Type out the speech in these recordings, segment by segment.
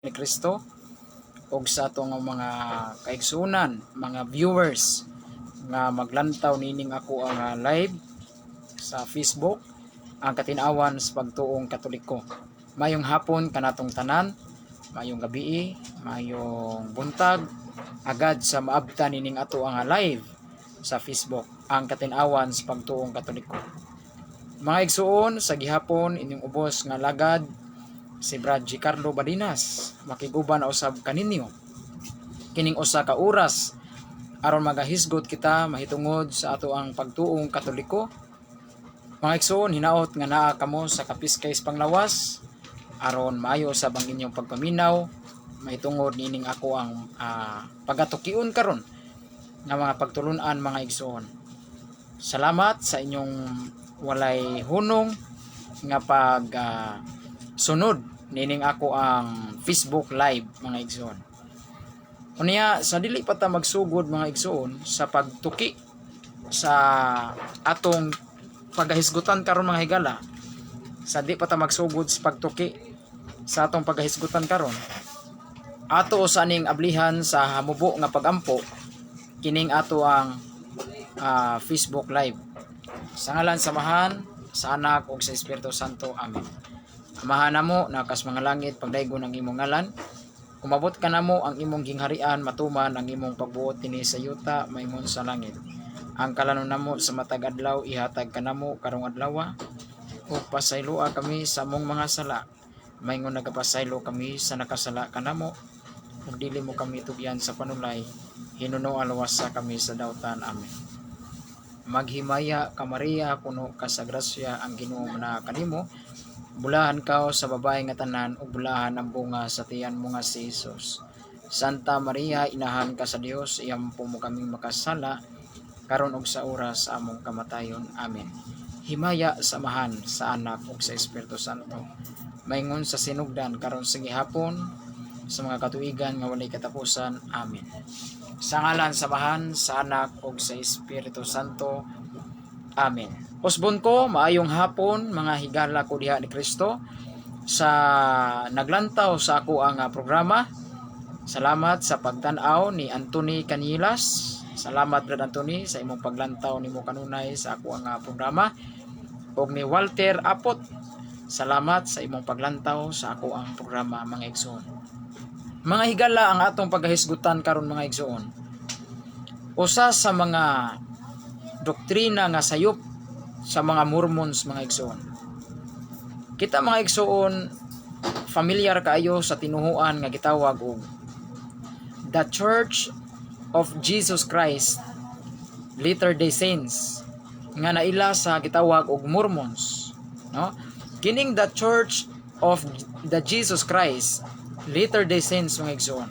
Ni Kristo ug sa atong mga kaigsuonan, mga viewers nga maglantaw nining ako ang live sa Facebook, Ang Katin-awan sa Pagtuong Katoliko. Mayong hapon kanatong tanan, mayong gabi, mayong buntag, agad sa maabtan nining ato ang live sa Facebook, Ang Katin-awan sa Pagtuong Katoliko. Mga igsuon, sa gihapon inyong ubos nga lagad si Brad G. Carlo Badinas makiguban usab kaninyo kining usa ka oras aron magahisgot kita mahitungod sa ato ang pagtuong Katoliko. Mga igsuon, hinaot nga naa kamo sa kapiskay sa panglawas aron maayo usab ang inyong pagpaminaw mahitungod nining ako ang pagatukion karon nga mga pagtulunan, mga igsuon. Salamat sa inyong walay hunong nga pag sunod nining ako ang Facebook Live, mga igsoon. Unya, sa dili pa ta magsugod, mga igsoon, sa pagtuki sa atong pagahisgutan karon, mga higala, sa di pa ta magsugod sa pagtuki sa atong pagahisgutan karon, ato sa ning ablihan sa hamubo nga pagampo kining ato ang Facebook Live. Sa ngalan sa Amahan, sa Anak ug sa Espiritu Santo. Amen. Amahan namo naa kas mga langit, pagdaygon ang imong ngalan. Umabot ka namo ang imong gingharian, matuman ang imong pagbuot dinhi sa yuta maingon sa langit. Ang kalanon namo sa matag adlaw ihatag kanamo karong adlaw, ug pasayloa kami sa among mga sala maingon nagapasaylo kami sa nakasala kanamo, ug dili mo kami tugyan sa panulay, hinunoa luwasa kami sa dautan. Amen. Maghimaya ka, Maria, puno ka sa grasya, ang Ginoo naa kanimo. Bulahan ka sa babae nga tanan ug bulahan ang bunga sa tiyan mo nga si Jesus. Santa Maria, inahan ka sa Dios, iampo mo kaming makasala karon ug sa oras sa among kamatayon. Amen. Himaya sa Amahan, sa Anak ug sa Espiritu Santo. Maingon sa sinugdan, karon sa gihapon, sa mga katuigan nga walay katapusan. Amen. Sa ngalan sa Amahan, sa Anak ug sa Espiritu Santo. Amen. Usbon ko, maayong hapon, mga higala ko diha ni Kristo sa naglantaw sa ako ang programa. Salamat sa pagtan-aw ni Anthony Canilas. Salamat, Brad Anthony, sa imong paglantaw nimo kanunay sa ako ang programa. Ug ni Walter Apot. Salamat sa imong paglantaw sa ako ang programa, mga igsoon. Mga higala, ang atong paghahisgutan karon, mga igsoon, usa sa mga doktrina nga sayop sa mga Mormons, mga igsoon. Kita, mga igsoon, familiar kaayo sa tinuhuan nga gitawag og The Church of Jesus Christ Latter-day Saints nga naila sa gitawag og Mormons, no? Kining The Church of the Jesus Christ Latter-day Saints, mga igsoon,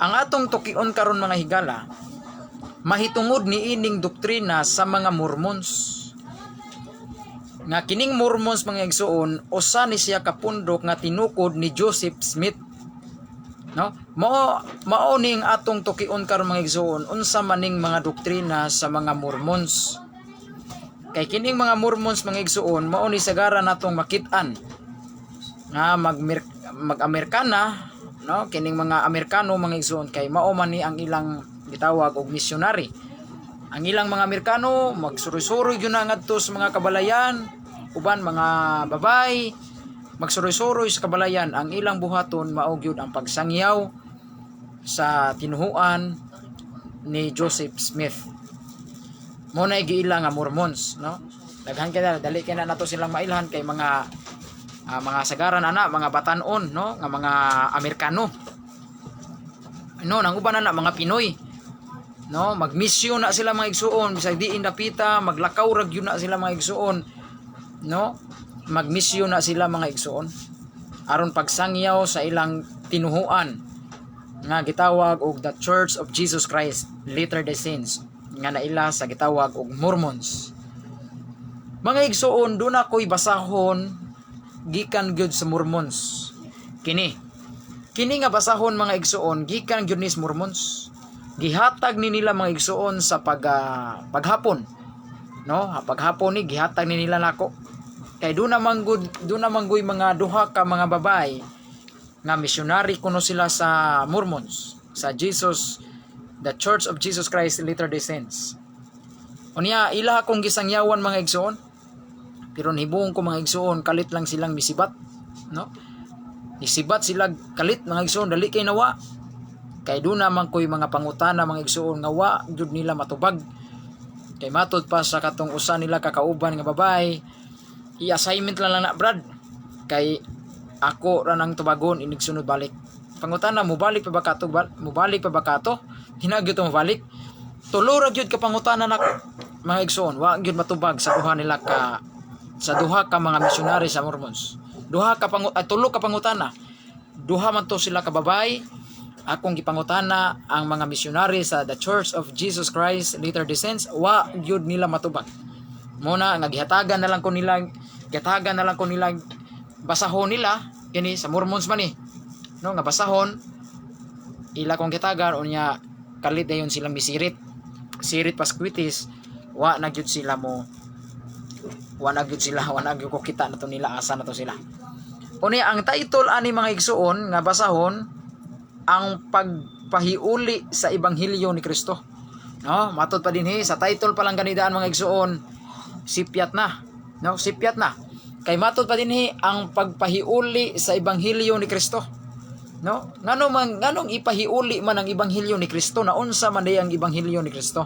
ang atong tukion karon, mga higala, mahitungod ni ining doktrina sa mga Mormons. Nga kining Mormons, mga igsoon, usa ni siya kapundok nga tinukod ni Joseph Smith, no? Mao mao ning atong tukion karon, mga igsoon, unsa maning mga doktrina sa mga Mormons. Kay kining mga Mormons, mga igsoon, mao ni sagara natong makit-an nga mag mag-Amerikana, no? Kining mga Amerikano, mga igsoon, kay mao man ni ang ilang gitawag og missionary. Ang ilang mga Amerikano magsuroy-suroy gyud na ngadto sa mga kabalayan, uban mga babay magsuroy-suroy sa kabalayan. Ang ilang buhaton mao gyud ang pagsangyaw sa tinuhuan ni Joseph Smith. Mo na giila nga Mormons, no? Daghan kay dali kay na nato silang mailhan kay mga sagaran ana, mga batanon, no, nga mga Amerikano, no? Nang uban na mga Pinoy, no? Magmisyon na sila, mga igsuon, bisag diin dapita maglakaw ra gyud na sila, mga igsuon, no? Magmisyon na sila, mga igsuon, aron pagsangyaw sa ilang tinuhuan nga gitawag og The Church of Jesus Christ Latter-day Saints nga naila sa gitawag og Mormons. Mga igsuon, duna ko'y basahon gikan gyud sa Mormons. Kini kini nga basahon, mga igsuon, gikan gyud ni sa Mormons. Gihatag ni nila, mga igsuon, sa paghapon, no? Paghapon ni gihatag ni nila nako kay duna man gud, duna man guy mga duha ka mga babae. Nga missionary kuno sila sa Mormons, sa Jesus The Church of Jesus Christ Latter-day Saints. Unya ila akong gisangyawan, mga igsoon. Pero nihibong ko, mga igsoon, kalit lang silang misibat, no? Isibat sila kalit, mga igsoon, dali kay nawa. Kay duna man ko'y mga pangutana, mga igsoon, nga wa gyud nila matubag. Kay matod pa sa katong usa nila kakauban nga babae, i-assignment lang lang na, Brad. Kay ako ra nang tubagon inig sunod balik. Pangutana, mubalik pa ba kato? Mubalik pa ba kato? Hina gyud to mubalik. Tulo ra gyud ka pangutana nako, mga igsoon, wa gyud matubag sa duha ka mga misyonary sa Mormons. Duha ka pangu ay, tulo ka pangutana. Duha man to sila ka babay. Akong gipangutana ang mga misyonary sa The Church of Jesus Christ Latter-day Saints, wa gyud nila matubag. Mao na nga gihatagan na lang ko nila basahon nila kini sa Mormons man ni. No, nga basahon ila kong gihatagan, unya kalit dayon silang misirit. Sirit pasquitis, wa na gyud ko kita na to nila asa na to sila. Unya ang title ani, mga igsuon, nga basahon, "Ang Pagpahiuli sa Ebanghelyo ni Kristo." No, matod pa dinhi sa title pa lang ganidaan, mga igsuon, sipyat na. No, sipyat na. Kay matod pa dinhi, "Ang Pagpahiuli sa Ebanghelyo ni Kristo." No? Ngano man nganong ipahiuli man ang ebanghelyo ni Kristo, na unsa man day ang ebanghelyo ni Kristo?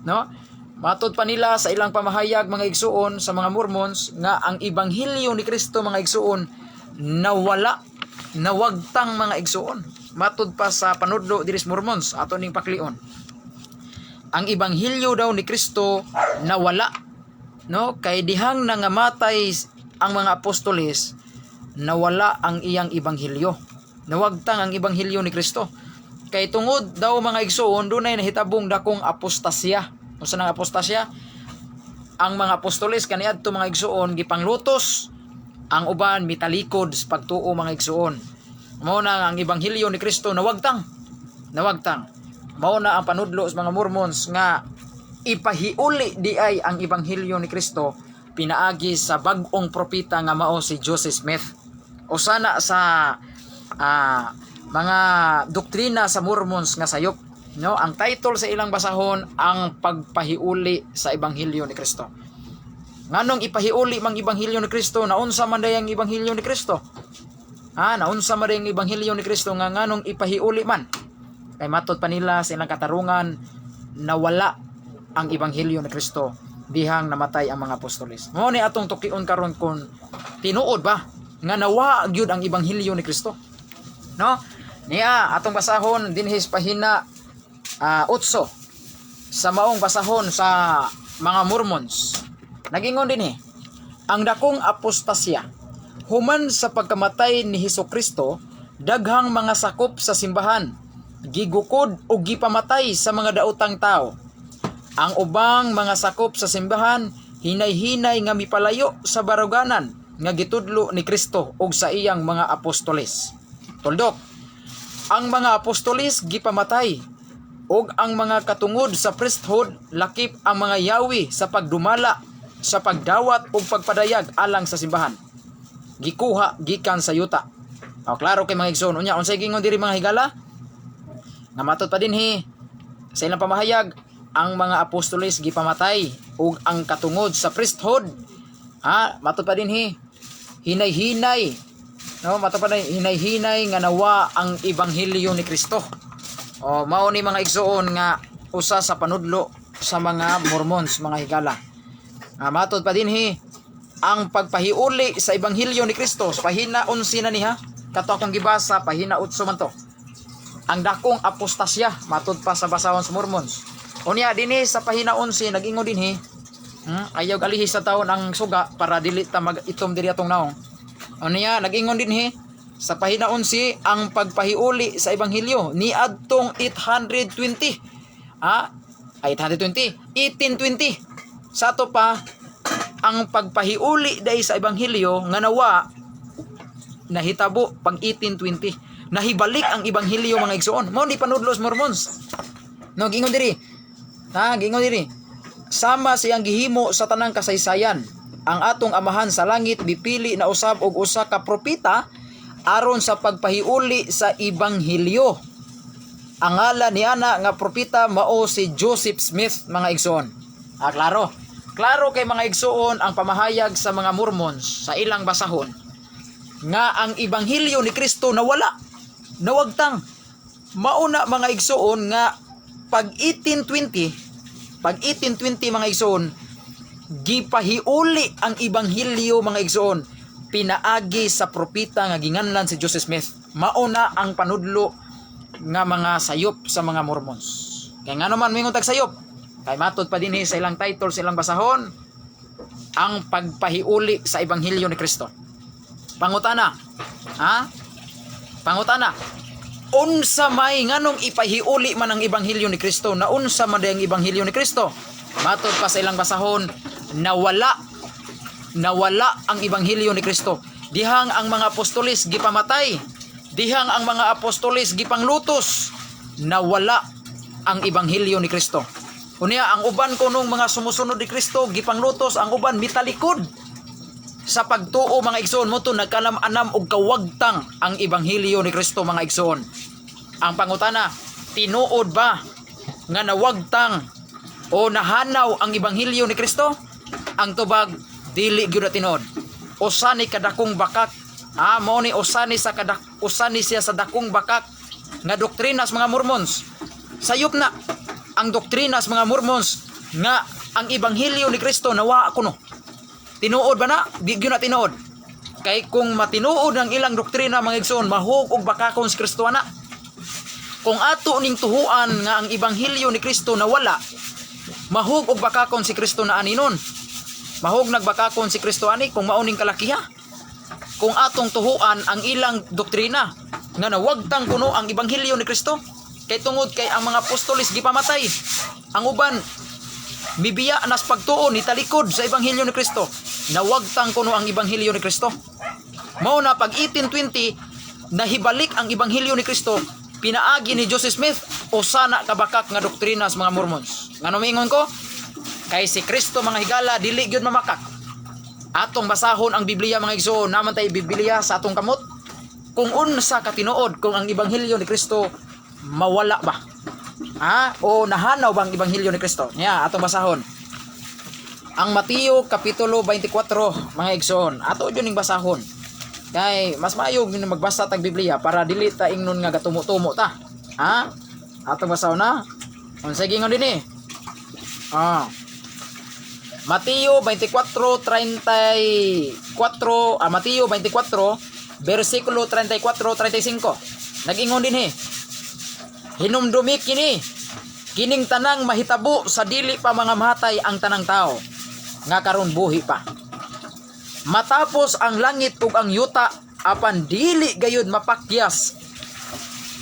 No? Matod pa nila sa ilang pamahayag, mga igsuon, sa mga Mormons, nga ang ebanghelyo ni Kristo, mga igsuon, nawala, nawagtang, mga igsuon. Matod pa sa panudlo diri sa Mormons, ato ning paklion. Ang ebanghelyo daw ni Kristo nawala, no, kay dihang nangamatay ang mga apostoles, nawala ang iyang ebanghelyo. Nawagtang ang ebanghelyo ni Kristo. Kay tungod daw, mga igsuon, dunay nahitabong dakong apostasya. Unsa nang apostasya? Ang mga apostoles kaniadto, mga igsuon, gipanglutos. Ang uban mitalikod sa pagtuo, mga igsuon. Mao na ang ebanghelyo ni Kristo nawagtang. Nawagtang. Mao na ang panudlo sa mga Mormons nga ipahiuli di ay ang ebanghelyo ni Kristo pinaagi sa bag-ong propeta nga mao si Joseph Smith. O sana sa mga doktrina sa Mormons nga sayop. No, ang title sa ilang basahon, "Ang Pagpahiuli sa Ebanghelyo ni Kristo." Nganong ipahiuli mang ebanghelyo ni Kristo, naunsa man day ang ebanghelyo ni Kristo? Ha, naunsa man day ang ebanghelyo ni Kristo nga nganong ipahiuli man? Kay matod pa nila sa ilang katarungan, nawala ang ebanghelyo ni Kristo dihang namatay ang mga apostoles. Mao ni atong tukion karon kung tinuod ba nga nawa gyud ang ebanghelyo ni Kristo. No? Niya atong basahon dinhi sa pahina 8 sa maong basahon sa mga Mormons. Nagingon dinhi, "Ang dakong apostasya. Human sa pagkamatay ni Hesus Kristo, daghang mga sakop sa simbahan gigukod o gipamatay sa mga daotang tao. Ang ubang mga sakop sa simbahan hinay-hinay nga mipalayo sa baruganan nga gitudlo ni Kristo ug sa iyang mga apostoles." Tuldok. "Ang mga apostoles gipamatay ug ang mga katungod sa priesthood, lakip ang mga yawi sa pagdumala sa pagdawat ug pagpadayag alang sa simbahan, gikuha gikan sa yuta." O, klaro kay, mga igsoon. Unya unsay gingon diri, mga higala? Nga matod pa dinhi sa ilang pamahayag, ang mga apostoles gipamatay ug ang katungod sa priesthood, ha, matod pa dinhi, hinay-hinay, no, matod pa din hinay-hinay nga nawa ang ebanghelyo ni Kristo. O, mao ni, mga igsoon, nga usa sa panudlo sa mga Mormons, mga higala. Nga matod pa dinhi, "Ang Pagpahiuli sa Ebanghelyo ni Kristo," sa pahina 11 na niya. Kato akong gibasa, pahina 8 man to. "Ang dakong apostasya," matod pa sa basahon sa Mormons. Unya dinhi sa pahina 11 nagingon dinhi, ayaw alihi sa taon ang suga para dili ta mag-itom diri atong naong. Unya nagingon dinhi sa pahina 11, "Ang Pagpahiuli sa Ebanghelyo" niadtong 820. Ah, 820, 1820. Sa ato pa, ang pagpahiuli day sa ebanghelyo nga nawa nahitabo pag 1820. Nahibalik ang ebanghelyo, mga igsoon. Mao ni panudlo sa Mormons. No, gingon diri. Ha, gingon diri. "Sama siyang gihimo sa tanang kasaysayan, ang atong Amahan sa langit bipili na usab og usa ka propeta aron sa pagpahiuli sa ebanghelyo. Ang ngalan ni ana nga propeta mao si Joseph Smith, mga igsoon. Ah, klaro. Klaro kay, mga igsoon, ang pamahayag sa mga Mormons sa ilang basahon nga ang ebanghelyo ni Kristo nawala. Nawagtang. Mauna, mga igsoon, nga pag 1820, pag 1820, mga igsoon, gipahiuli ang ebanghelyo, mga igsoon, pinaagi sa propeta nga ginganlan si Joseph Smith. Mauna ang panudlo nga mga sayop sa mga Mormons. Kay ngano man mingon tag sayop? Kay matod pa dinhi sa ilang title, sa ilang basahon, ang pagpahiuli sa ebanghelyo ni Kristo. Pangutana. Ha? Pangutana. Unsa may, nganong ipahiuli man ang ebanghelyo ni Kristo? Na unsa man ang ebanghelyo ni Kristo? Matod pa sa ilang basahon, nawala nawala ang ebanghelyo ni Kristo. Dihang ang mga apostolis gipamatay. Dihang ang mga apostolis gipanglutos. Nawala ang ebanghelyo ni Kristo. Unya ang uban kunong mga sumusunod ni Kristo gipanglutos, ang uban mitalikod sa pagtuo, mga igsoon. Mo to nagkanam-anam og kawagtang ang ebanghelyo ni Kristo, mga igsoon. Ang pangutana, tinuod ba nga nawagtang o nahanaw ang ebanghelyo ni Kristo? Ang tubag, dili gyud na tinuod. Usa ni kadakong bakak. Ah, mao ni usa ni siya sa dakong bakak nga doktrina sa mga Mormons. Sayop na ang doktrina sa mga Mormons nga ang ebanghelyo ni Kristo nawa kuno. Tinuod ba na? Di gyud na tinuod. Kay kung matinuod ang ilang doktrina, mga igsoon, mahug og bakakon si Kristo ana. Kung ato ning tuhuan nga ang ebanghelyo ni Kristo nawala, mahug og bakakon si Kristo na ani nun. Mahug nagbakakon si Kristo ani kung mao ning kalakiha. Kung atong tuhuan ang ilang doktrina nga nawagtang kuno ang ebanghelyo ni Kristo, kay tungod kay ang mga apostoles gipamatay. Ang uban mibiya nas pagtuo, ni talikod sa ebanghelyo ni Kristo. Nawagtang kuno ang ebanghelyo ni Kristo. Mao na pag 1820 nahibalik ang ebanghelyo ni Kristo pinaagi ni Joseph Smith. Usa na kabakak nga doktrina sa mga Mormons. Ngano miingon ko? Kay si Kristo, mga higala, dili gyud mamakak. Atong basahon ang Biblia, mga igsoon, naman tay Biblia sa atong kamot. Kung unsa katinuod kung ang ebanghelyo ni Kristo mawala ba? Ha? O nahanaw ba ang ebanghelyo ni Kristo? Nya, atong basahon. Ang Mateo kapitulo 24, mga igsoon. Ato jud ning basahon. Kay mas maayo gyud magbasa tag Biblia para dili ta ingnon nga gatumo-tumo ta. Ha? Atong basahon na. Unsa gingon dinhi? Ah. Mateo 24:34, ah, Mateo 24 versikulo 34 35. Nag-ingon dinhi. "Hinumdumi kini, kining tanang mahitabo sa dili pa mga matay ang tanang tao nga karon buhi pa. Matapos ang langit ug ang yuta, apan dili gayud mapakyas,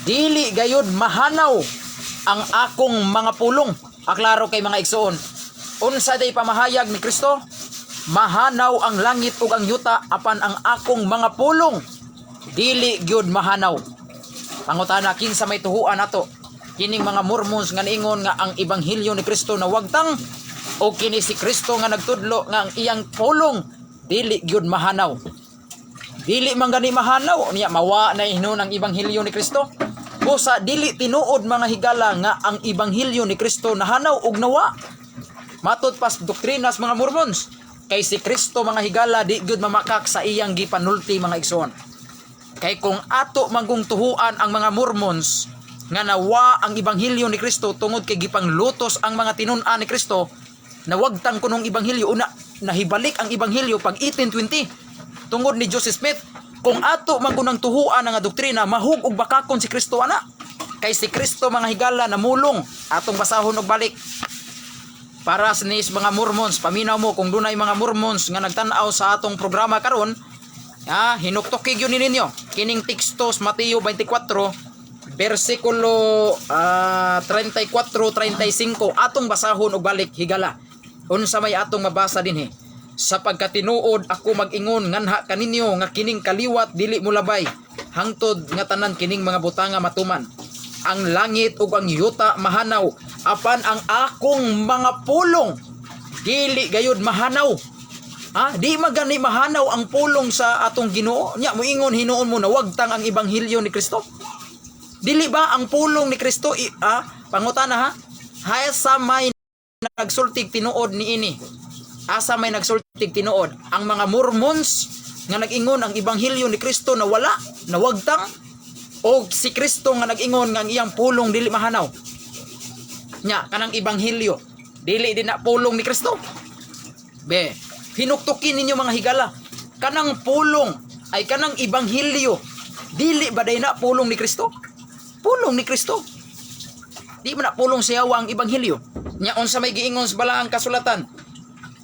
dili gayud mahanaw ang akong mga pulong." Aklaro kay, mga igsoon. Unsa day pamahayag ni Kristo? Mahanaw ang langit ug ang yuta, apan ang akong mga pulong dili gyud mahanaw. Pangutana, kinsa may tuhuan nato? Kining mga Mormons nga niingon nga ang ebanghelyo ni Kristo nawagtang o kini si Kristo nga nagtudlo nga ang iyang pulong dili gyud mahanaw? Dili man gani mahanaw niya, mawa na hinuon ang ebanghelyo ni Kristo. Busa dili tinuod, mga higala, nga ang ebanghelyo ni Kristo nahanaw og nawa. Matod pas doktrina sa mga Mormons, kay si Kristo, mga higala, di gyud mamakak sa iyang gipanulti, mga igsoon. Kay kung ato manggong tuhuan ang mga Mormons nga nawa ang ebanghelyo ni Kristo tungod kay gipanglutos ang mga tinun-an ni Kristo, nawagtang kunong ebanghelyo, una nahibalik ang ebanghelyo pag 1820 tungod ni Joseph Smith. Kung ato man kunang tuhuan nga doktrina, mahug og bakakon si Kristo ana. Kay si Kristo, mga higala, namulong. Atong basahon og balik para sa nis mga Mormons. Paminaw mo kung dunay mga Mormons nga nagtan-aw sa atong programa karon, ha, hinuktuki gyud ni ninyo kining teksto sa Mateo 24 bersikulo 34 35. Atong basahon og balik, higala. Unsa may atong mabasa dinhi? "Sapagkat tinuod ako mag-ingon nganha kaninyo nga kining kaliwat dili molabay hangtod nga tanan kining mga butanga matuman. Ang langit ug ang yuta mahanaw, apan ang akong mga pulong dili gayud mahanaw." Ha? Di magani mahanaw ang pulong sa atong Ginoo. Nya moingon hinuon mo na wagtang ang ebanghelyo ni Kristo. Dili ba ang pulong ni Kristo ah, pangutana ha? Asa may nagsultig tinuod niini? Asa may nagsultig tinuod? Ang mga Mormons nga nag-ingon ang ebanghelyo ni Kristo na wala, nawagtang, o si Kristo nga nag-ingon nga ang iyang pulong dili mahanaw? Nya kanang ebanghelyo dili din na pulong ni Kristo? Be, hinuktukin ninyo, mga higala. Kanang pulong ay kanang ebanghelyo. Dili ba day na pulong ni Kristo? Pulong ni Kristo. Di man na pulong sa yawa ang ebanghelyo. Nya unsa may giingon sa balaang kasulatan?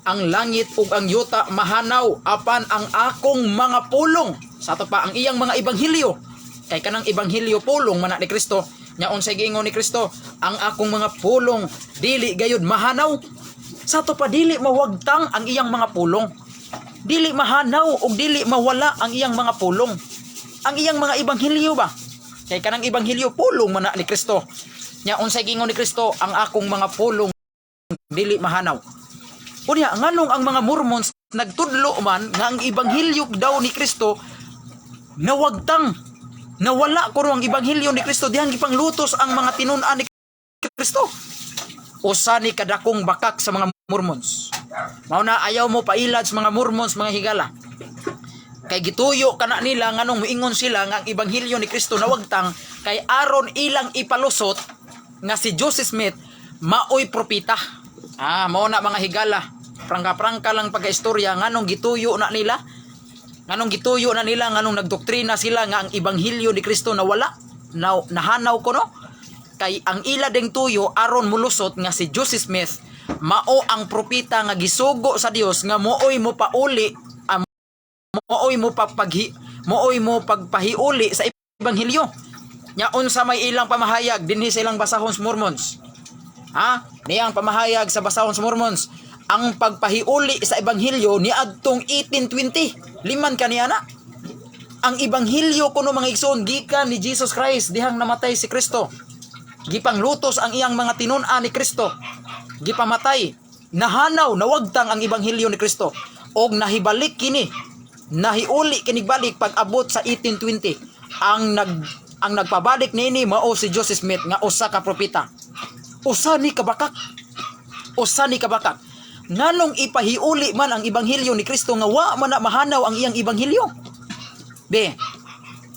Ang langit ug ang yuta mahanaw, apan ang akong mga pulong. Sa ato pa ang iyang mga ebanghelyo. Kay kanang ebanghelyo pulong man na ni Kristo. Nya unsay giingon ni Kristo? Ang akong mga pulong dili gayud mahanaw. Sa ato pa dili mawagtang ang iyang mga pulong. Dili mahanaw ug dili mawala ang iyang mga pulong. Ang iyang mga ebanghelyo ba? Kay kanang ebanghelyo pulong man na ni Kristo. Nya unsay giingon ni Kristo? Ang akong mga pulong dili mahanaw. Unya, nganong ang mga Mormons nagtudlo man nga ang ebanghelyo daw ni Kristo nawagtang, nawala kuno ang ebanghelyo ni Kristo dihang gipanglutos ang mga tinun-an ni Kristo? Usa ni kadakong bakak sa mga Mormons. Mao na ayaw mo pailad sa mga Mormons, mga higala. Kay gituyo kana nila. Nganong moingon sila nga ang ebanghelyo ni Kristo nawagtang? Kay aron ilang ipalusot nga si Joseph Smith maoy propeta. Ah, mao na, mga higala. Prangka-prangka lang pagkaistorya nganong gituyo na nila. Nganong gituyo na nila, nganong nagdoktrina sila nga ang ebanghelyo ni Kristo nawala, na, nahanaw ko no? Kay ang ila ding tuyo aron mulusot nga si Joseph Smith mao ang propeta nga gisugo sa Dios nga mooy mo pauli, mooy mo pagpahiuli sa ebanghelyo. Nya unsa may ilang pamahayag dinhi sa ilang basahon sa Mormons? Ha? Niyang pamahayag sa basahon sa Mormons. Ang pagpahiuli sa ebanghelyo niadtong 1820. Liman kaniya na. Ang ebanghelyo kuno, mga igsoon, gikan ni Jesus Christ dihang namatay si Kristo. Gipanglutos ang iyang mga tinun-an ni Kristo. Gipamatay. Nahanaw, nawagtang ang ebanghelyo ni Kristo. Og nahibalik kini. Nahiuli kini balik pag abot sa 1820. Ang nagpabalik niini mao si Joseph Smith nga usa ka propeta. Usa ni kabakak. Usa ni kabakak. Nganong ipahiuli man ang ebanghelyo ni Kristo nga wa man na mahanaw ang iyang ebanghelyo? Be,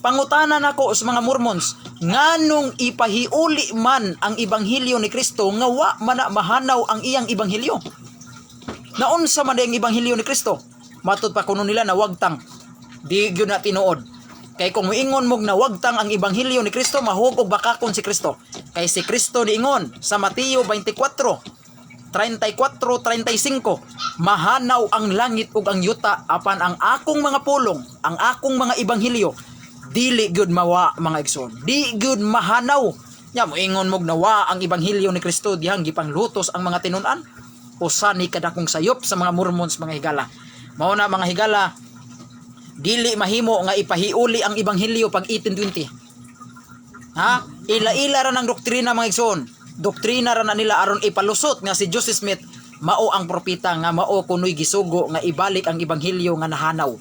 pangutana nako sa mga Mormons, nganong ipahiuli man ang ebanghelyo ni Kristo nga wa man na mahanaw ang iyang ebanghelyo? Naunsa man ang ebanghelyo ni Kristo? Matud pa kuno nila nawagtang. Di gyud na tinuod. Kay kung moingon mog nawagtang ang ebanghelyo ni Kristo, mahug og bakakon si Kristo. Kay si Kristo niingon sa Mateo 24, 34-35, "Mahanaw ang langit ug ang yuta, apan ang akong mga pulong, ang akong mga ebanghelyo, dili gyud mawa," mga igsoon. Di gyud mahanaw. Nya moingon mog nawa ang ebanghelyo ni Kristo dihang gipanglutos ang mga tinun-an? Usa ni kadakong sayop sa mga Mormons, mga higala. Mao na, mga higala, dili mahimo nga ipahiuli ang ebanghelyo pag 1820. Ha? Ila-ila ra ng doktrina, mga igsoon. Doktrina ra na nila aron ipalusot nga si Joseph Smith mao ang propeta nga mao kunoy gisugo nga ibalik ang ebanghelyo nga nahanaw,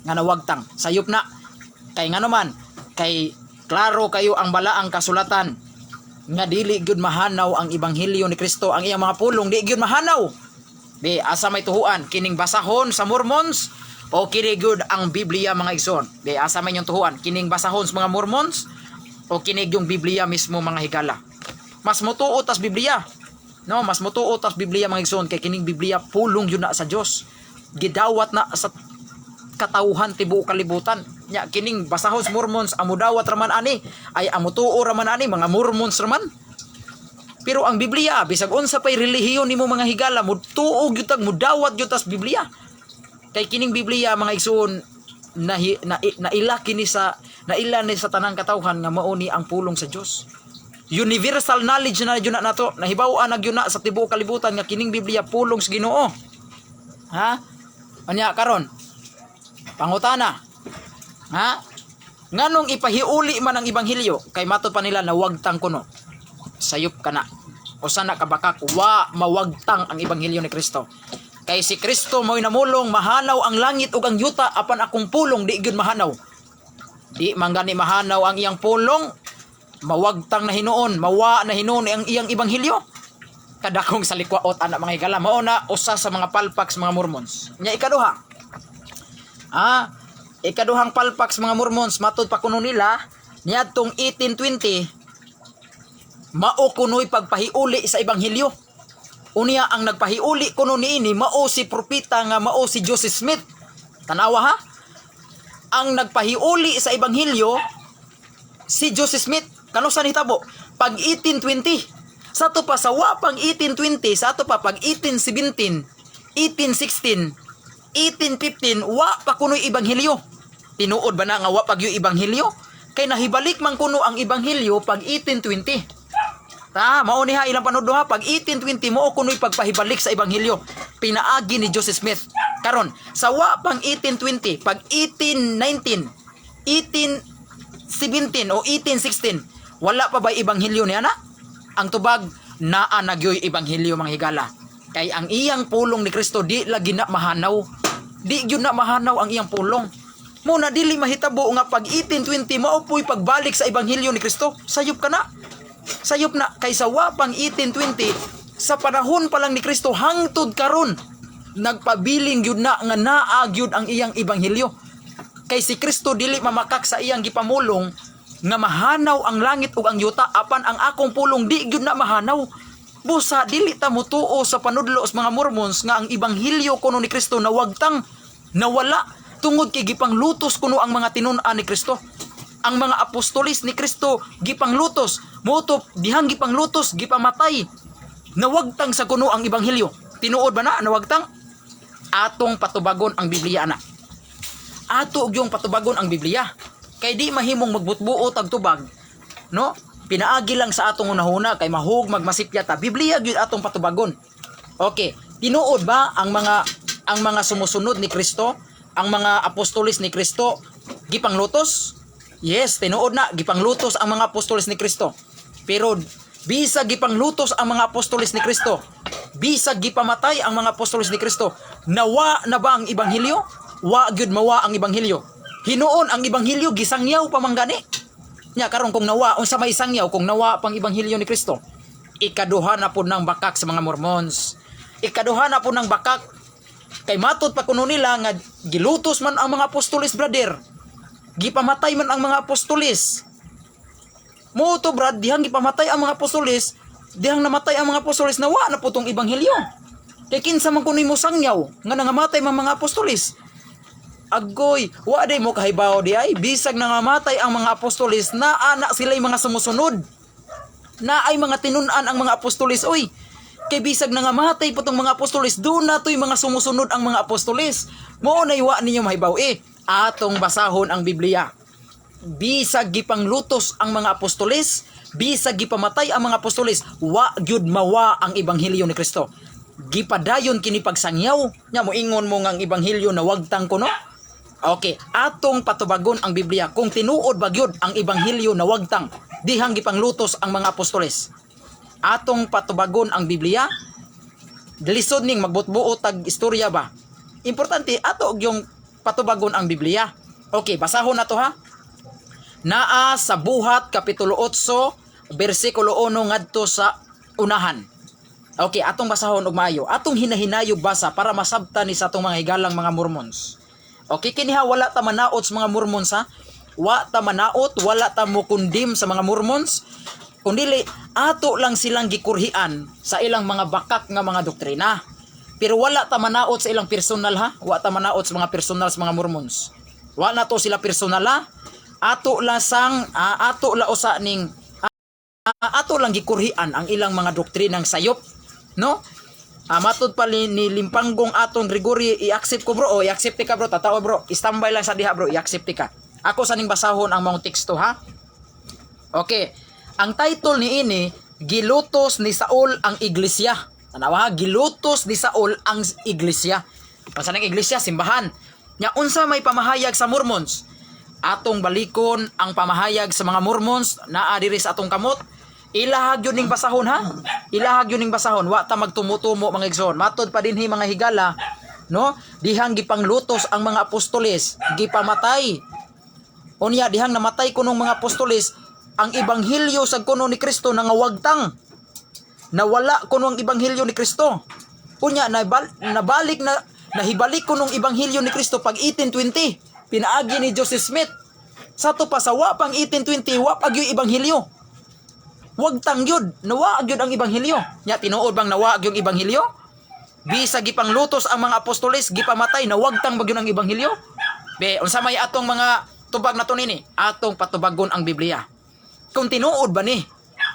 nga nawagtang. Sayop na. Kay ngano man, kay klaro kayo ang balaang kasulatan nga dili gyud mahanaw ang ebanghelyo ni Kristo, ang iyang mga pulong di gyud mahanaw. Di asa may tuhuan, kining basahon sa Mormons o kini gyud ang Biblia, mga igsoon? Di asa may inyong tuhuan, kining basahon sa mga Mormons o kini yung Biblia mismo, mga higala? Mas mutuo tas Biblia. No, mas mutuo tas Biblia, mga igsoon, kay kining Biblia pulong yun na sa Dios. Gidawat na sa katawhan tibuok kalibutan. Nya kining basahon sa Mormons, amudawat raman ani, ay amutuo raman ani mga Mormons raman. Pero ang Biblia, bisag unsa pay relihiyon nimo, mga higala, mutuo gyud tag mudawat gyud tas Biblia. Kay kining Biblia, mga igsoon, na, naila kini sa naila ni sa tanang katawhan nga mao ni ang pulong sa Dios. Universal knowledge na gyud na nato. Nahibaw-an na gyud na sa tibuok kalibutan nga kining Biblia pulong sa Ginoo. Ha? Anya karon? Pangutana. Ha? Nganong ipahiuli man ang ebanghelyo kay matud pa nila nawagtang kuno? Sayop kana. Usa na kabakak, wa mawagtang ang ebanghelyo ni Kristo. Kay si Kristo mo'y namulong, "Mahanaw ang langit ug ang yuta, apan akong pulong di gyud mahanaw." Di man gani mahanaw ang iyang pulong, mawagtang na hinuon, mawa na hinuon ang iyang ebanghelyo. Kadakong sa likwaot ana, mga higala. Mao na usa sa mga palpak sa mga Mormons. Nya ikaduha. Ikaduhang palpak sa mga Mormons, matud pa kuno nila niadtong 1820 mao kuno'y pagpahiuli sa ebanghelyo. Unya ang nagpahiuli kuno niini mao si propeta nga mao si Joseph Smith. Tanawa ha. Ang nagpahiuli sa ebanghelyo si Joseph Smith. Kano sa nitabo? Pag 1820. Sa ato pa sa wa pang 1820, sa ato pa pag 1817, 1816, 1815, wa pa kuno'y ebanghelyo. Tinuod ba na nga wa pa gyud ebanghelyo? Kay nahibalik man kuno ang ebanghelyo pag 1820. Ta, mao ni ha ilang panudlo ha, pag 1820 mao kuno'y pagpahibalik sa ebanghelyo. Pinaagi ni Joseph Smith. Karon, sa wa pang 1820, pag 1819, 1817 o 1816, wala pa ba ebanghelyo niya na? Ang tubag, naa na gyoy ebanghelyo, mga higala. Kay ang iyang pulong ni Kristo di lagi na mahanaw. Di gyud na mahanaw ang iyang pulong. Muna dili mahitabo nga pag 1820 mao po'y pagbalik sa ebanghelyo ni Kristo. Sayop ka na. Sayop na kay sa wa pang 1820, sa panahon pa lang ni Kristo hangtod karon, nagpabilin gyud na nga naa gyud ang iyang ebanghelyo. Kay si Kristo dili mamakak sa iyang gipamulong nga mahanaw ang langit ug ang yuta, apan ang akong pulong di gyud na mahanaw. Busa dili ta motuo sa panudlo sa mga Mormons nga ang ebanghelyo kuno ni Kristo nawagtang, nawala, tungod kay gipanglutos kuno ang mga tinun-an ni Kristo. Ang mga apostolis ni Kristo gipanglutos. Moto dihang gipanglutos, gipamatay, nawagtang sa kuno ang ebanghelyo. Tinuod ba na nawagtang? Atong patubagon ang Biblia ana. Ato gyung patubagon ang Biblia. Kay di mahimong magbutbuot ag tubag, no? Pinaagi lang sa atong hunahuna kay mahug magmasipya ta. Biblia gyud atong patubagon. Okay, tinuod ba ang mga sumusunod ni Kristo, ang mga apostolis ni Kristo gipanglutos? Yes, tinuod na gipanglutos ang mga apostolis ni Kristo. Pero bisag gipanglutos ang mga apostolis ni Kristo, bisag gipamatay ang mga apostolis ni Kristo, nawa na ba ang ebanghelyo? Wa gyud mawa ang ebanghelyo. Hinuon ang ebanghelyo gisangyaw pa man gani. Nya karon kung nawa, unsa may sangyaw kung nawa pang ebanghelyo ni Kristo? Ikaduha na po ng bakak sa mga Mormons. Ikaduha na po ng bakak kay matud pa kuno nila nga gilutos man ang mga apostolis, brother. Gipamatay man ang mga apostolis. Mo to, brad, dihang gipamatay ang mga apostolis, dihang namatay ang mga apostolis, nawa na po tong ebanghelyo. Kay kinsa man kuno'y mo sangyaw nga nangamatay man mga apostolis? Agoy, wa day mo kahibaw di ay bisag nangamatay ang mga apostolis, naa na sila'y mga sumusunod. Na ay mga tinun-an ang mga apostolis, oy. Kay bisag nangamatay po tong mga apostolis, doon na to'y mga sumusunod ang mga apostolis. Mao na wa ninyo mahibaw eh. Atong basahon ang Biblia. Bisag gipanglutos ang mga apostolis, bisag gipamatay ang mga apostolis, wa gyud mawa ang ebanghelyo ni Kristo. Gipadayon kini pagsangyaw. Nya moingon mo nga ang ebanghelyo nawagtang kuno? Okay, atong patubagon ang Biblia kung tinuod ba gyud ang ebanghelyo nawagtang dihang gipanglutos ang mga apostoles. Atong patubagon ang Biblia. Lisod ning magbutbuot tag istorya ba. Importante ato yung patubagon ang Biblia. Okay, basahon na to ha. Naa sa Buhat kapitulo 8 bersikulo 1 ngadto sa unahan. Okay, atong basahon og maayo. Atong hinahinayog basa para masabtan ni sa atong mga higalang mga Mormons. Okay, kini ha, wala ta manaot sa mga Mormons ha. Wa ta manaot, wala ta mo condemn sa mga Mormons. Kundili ato lang silang gikurhian sa ilang mga bakak nga mga doktrina. Pero wala ta manaot sa ilang personal ha. Wa ta manaot sa mga personal sa mga Mormons. Wa na to sila personal ha. Ato la sang ato la usa ning ato lang gikurhian ang ilang mga doktrinang sayop, no? Matud pa ni Limpanggong atong Gregory, i-accept ko, bro. O, i-accept ka, bro. Tatao, bro. Standby lang sa diha, bro. I-accept ka. Ako sa ning basahon ang mga teksto ha. Okay. Ang title ni ini, "Gilutos ni Saul ang Iglesia." Tanawa ha, "Gilutos ni Saul ang Iglesia." Unsa nang iglesia? Simbahan. Nya unsa may pamahayag sa Mormons? Atong balikon ang pamahayag sa mga Mormons naa diri sa atong kamot. Ilahag yun ning basahon, ha. Ilahag yun ning basahon, wa ta magtumutumo, mga igsoon. Matod pa dinhi, mga higala, no? Dihang gipanglutos ang mga apostoles, gipamatay. Unya dihang namatay kunong mga apostoles, ang ebanghelyo sa kuno ni Kristo nangawagtang. Nawala kuno ang ebanghelyo ni Kristo. Unya nabalik na, nahibalik kunong ebanghelyo ni Kristo pag 1820. Pinaagi ni Joseph Smith. Sa ato pa sa wa pang 1820, wa pa gyud ebanghelyo. Wagtang yun, nawa gyud ang ebanghelyo. Nya tinuod bang nawa yung ebanghelyo? Bisag gipanglutos ang mga apostoles, gipamatay, nawagtang ba gyud ang ebanghelyo? Be, unsa may atong mga tubag na to nini? Atong patubagon ang Biblia. Kung tinuod ba ni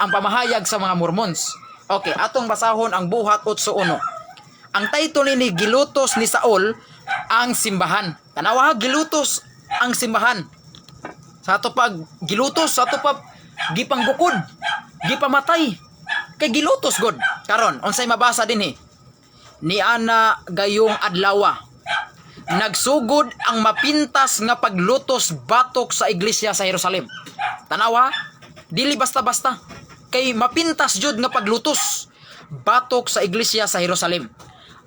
ang pamahayag sa mga Mormons? Okay, atong basahon ang Buhat 8:1. Ang title nini, "Gilutos ni Saul ang Simbahan." Tanawa ha, gilutos ang simbahan. Sa ato pag gilutos, sa ato pa gipanggukod, gipamatay. Kay gilutos god. Karon, unsay mabasa dinhi? Niana gayong adlawa, nagsugod ang mapintas nga paglutos batok sa iglesia sa Jerusalem. Tanawa, dili basta-basta. Kay mapintas jud nga paglutos batok sa iglesia sa Jerusalem.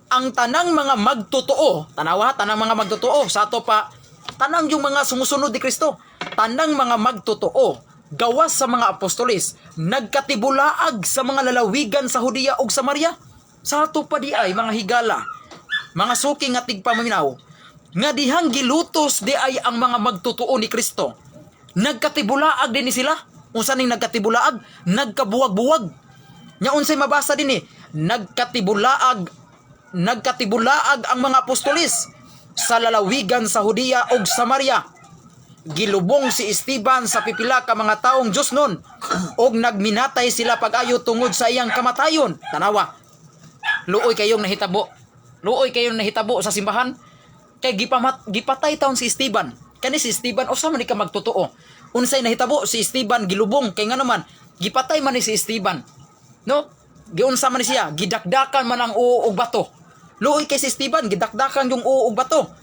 Ang tanang mga magtotoo, tanawa, tanang mga magtotoo, sa ato pa, tanang yung mga sumusunod ni Kristo, tanang mga magtotoo, gawas sa mga apostoles, nagkatibulaag sa mga lalawigan sa Judea ug Samaria. Sa ato pa di ay, mga higala, mga suki nga tigpaminaw, nga dihang gilutos di ay ang mga magtotoo ni Kristo. Nagkatibulaag din ni sila. Unsa ning nagkatibulaag? Nagkabuwag-buwag. Nya unsay mabasa din eh? Nagkatibulaag ang mga apostolis sa lalawigan sa Judea ug Samaria. Gilubong si Esteban sa pipila ka mga taong Diyos nun ug nagminatay sila pag-ayo tungod sa iyang kamatayon. Tanawa. Luoy kayong nahitabo. Luoy kayong nahitabo sa simbahan. Kay gipatay taon si Esteban. Kani si Esteban, usa man ni ka magtotoo. Unsay nahitabo? Si Esteban gilubong kay nga naman gipatay man ni si Esteban. No? Giunsa man ni siya, gidakdakan man ang uo og bato. Luoy kay si Esteban, gidakdakan yung uo og bato.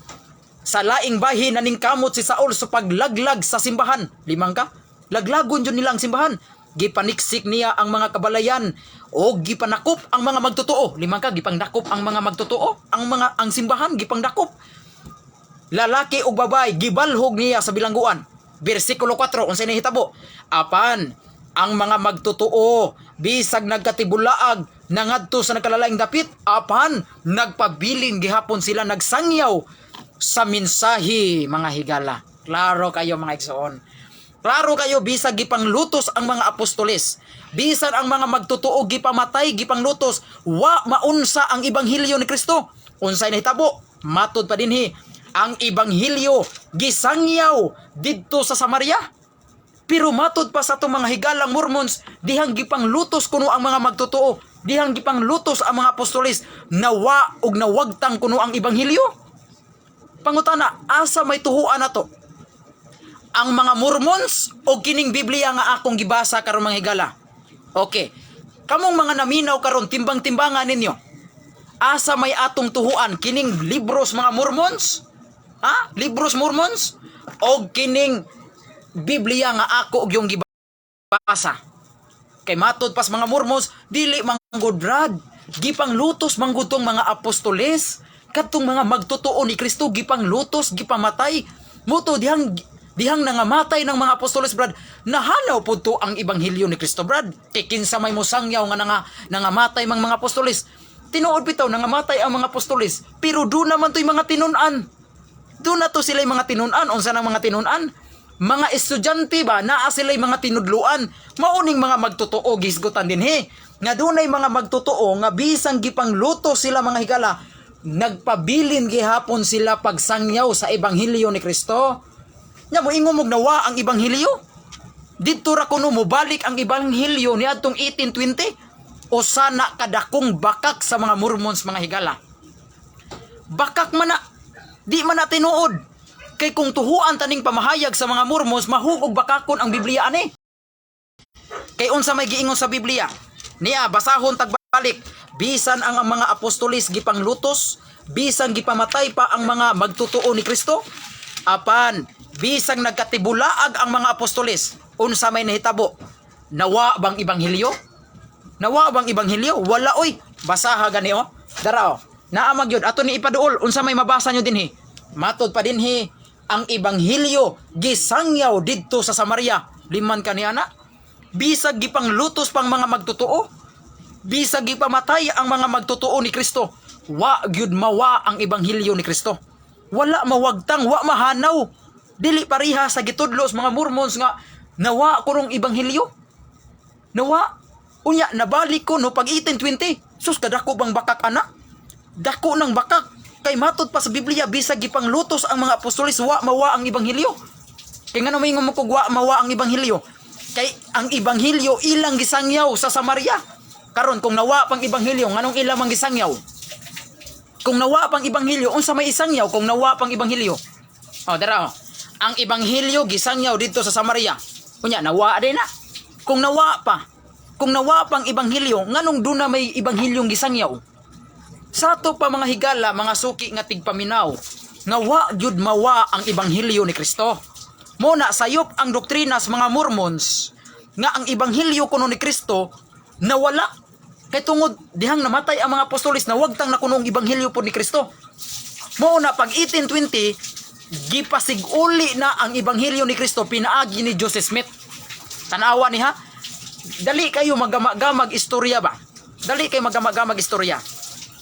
Sa laing bahin, naningkamot si Saul sa paglaglag sa simbahan. Limang ka? Laglagon yun nila ang simbahan. Gipaniksik niya ang mga kabalayan o gipanakop ang mga magtotoo. Limang ka, gipangdakop ang mga magtotoo. Ang simbahan gipangdakop. Lalaki ug babae gibalhog niya sa bilangguan. Bersikulo 4, unsay nahitabo? Apan ang mga magtotoo, bisag nagkatibulaag nangadto sa nagkalalaing dapit, apan nagpabilin gihapon sila nagsangyaw sa mensahe, mga higala. Klaro kayo, mga igsoon. Klaro kayo, bisag gipanglutos ang mga apostoles, bisan ang mga magtotoo gipamatay, gipanglutos, wa maunsa ang ebanghelyo ni Kristo. Unsay nahitabo? Matod pa dinhi, ang ebanghelyo gisangyaw didto sa Samaria. Pero matod pa sa atong mga higalang Mormons, dihang gipanglutos kuno ang mga magtotoo, dihang gipanglutos ang mga apostoles, nawa og nawagtang kuno ang ebanghelyo. Pangutana, asa may tuhuan nato? Ang mga Mormons o kining Biblia nga akong gibasa karon, mga higala? Okay. Kamong mga naminaw karon, timbang-timbangan ninyo. Asa may atong tuhuan, kining libros mga Mormons? Ha? Libros Mormons? O kining Biblia nga ako og yung gibasa? Kay matod pas mga Mormons, dili manggod, brad. Gipanglutos manggod tong mga apostoles, kadtong mga magtotoo ni Kristo, gipanglutos, gipamatay. Muto dihang dihang nangamatay ng mga apostoles, brad, nahanaw pud to ang ebanghelyo ni Kristo, brad. Kay kinsa may mosangyaw nga nangamatay mang mga apostoles? Tinuod bitaw nangamatay ang mga apostoles, pero do naman to'y mga tinun-an. Doon na to sila mga tinun-an. Unsa nang mga tinun-an? Mga estudyante ba, naa sila'y mga tinudluan. Mauning mga magtotoo gisgutan dinhi. Nga dunay mga magtotoo nga bisang gipangluto sila, mga higala, nagpabilin gihapon sila pagsangyaw sa ebanghelyo ni Kristo. Nya mo ingon mog nawa ang ebanghelyo? Didto ra kuno mobalik ang ebanghelyo niadtong 1820. O sana kadakong bakak sa mga Mormons, mga higala. Bakak man na, di man na tinuod. Kay kung tuhuan taning pamahayag sa mga Mormons, mahugog bakakon ang Biblia ani. Kay unsa may giingon sa Biblia? Niya basahon tagbalik, bisan ang mga apostolis gipanglutos, bisan gipamatay pa ang mga magtotoo ni Kristo, apan bisang nagkatibulaag ang mga apostoles, unsa may nahitabo? Nawa bang ebanghelyo? Nawa bang ebanghelyo? Wala oy. Basaha gani oh. Dara oh. Naa magyud ato ni ipaduol unsa may mabasa nyo dinhi. Matod pa dinhi ang ebanghelyo gisangyaw didto sa Samaria. Liman kani ana. Bisag gipanglutos pang mga magtotoo. Bisag gipamatay ang mga magtotoo ni Kristo. Wa gyud mawa ang ebanghelyo ni Kristo. Wala mawagtang, wa mahanaw. Dili pareha sa gitudlo sa mga Mormons nga nawa kunong ebanghelyo. Nawa. Unya nabalik ko no pag 1820. Sus, kadako bang bakak ana? Dako ng bakak. Kay matod pa sa Biblia, bisag gipanglutos ang mga apostoles, wa mawa ang ebanghelyo. Kay ngano may mo kog wa mawa ang ebanghelyo? Kay ang ebanghelyo ilang gisangyaw sa Samaria. Karon kung nawa pang ebanghelyo, nganong ilang mang gisangyaw? Kung nawa pang ebanghelyo, unsa may isangyaw kung nawa pang ebanghelyo? Oh, dara oh. Ang ebanghelyo gisangyaw didto sa Samaria. Unya nawa din na. Kung nawa pa, kung nawa pang ebanghelyo, nganong duna may ebanghilyong gisangyaw? Sa ato pa mga higala, mga suki nga tigpaminaw, nga wa gyud mawa ang ebanghelyo ni Kristo. Mo na sayop ang doktrina sa mga Mormons nga ang ebanghelyo kuno ni Kristo nawala. Kay tungod dihang namatay ang mga apostoles, nawagtang na kuno ang ebanghelyo po ni Kristo. Mo na pag 1820 gipasiguli na ang ebanghelyo ni Kristo pinaagi ni Joseph Smith. Tanawa ni ha. Dali kayo magama-gamag istorya ba? Dali kayo magama-gamag istorya.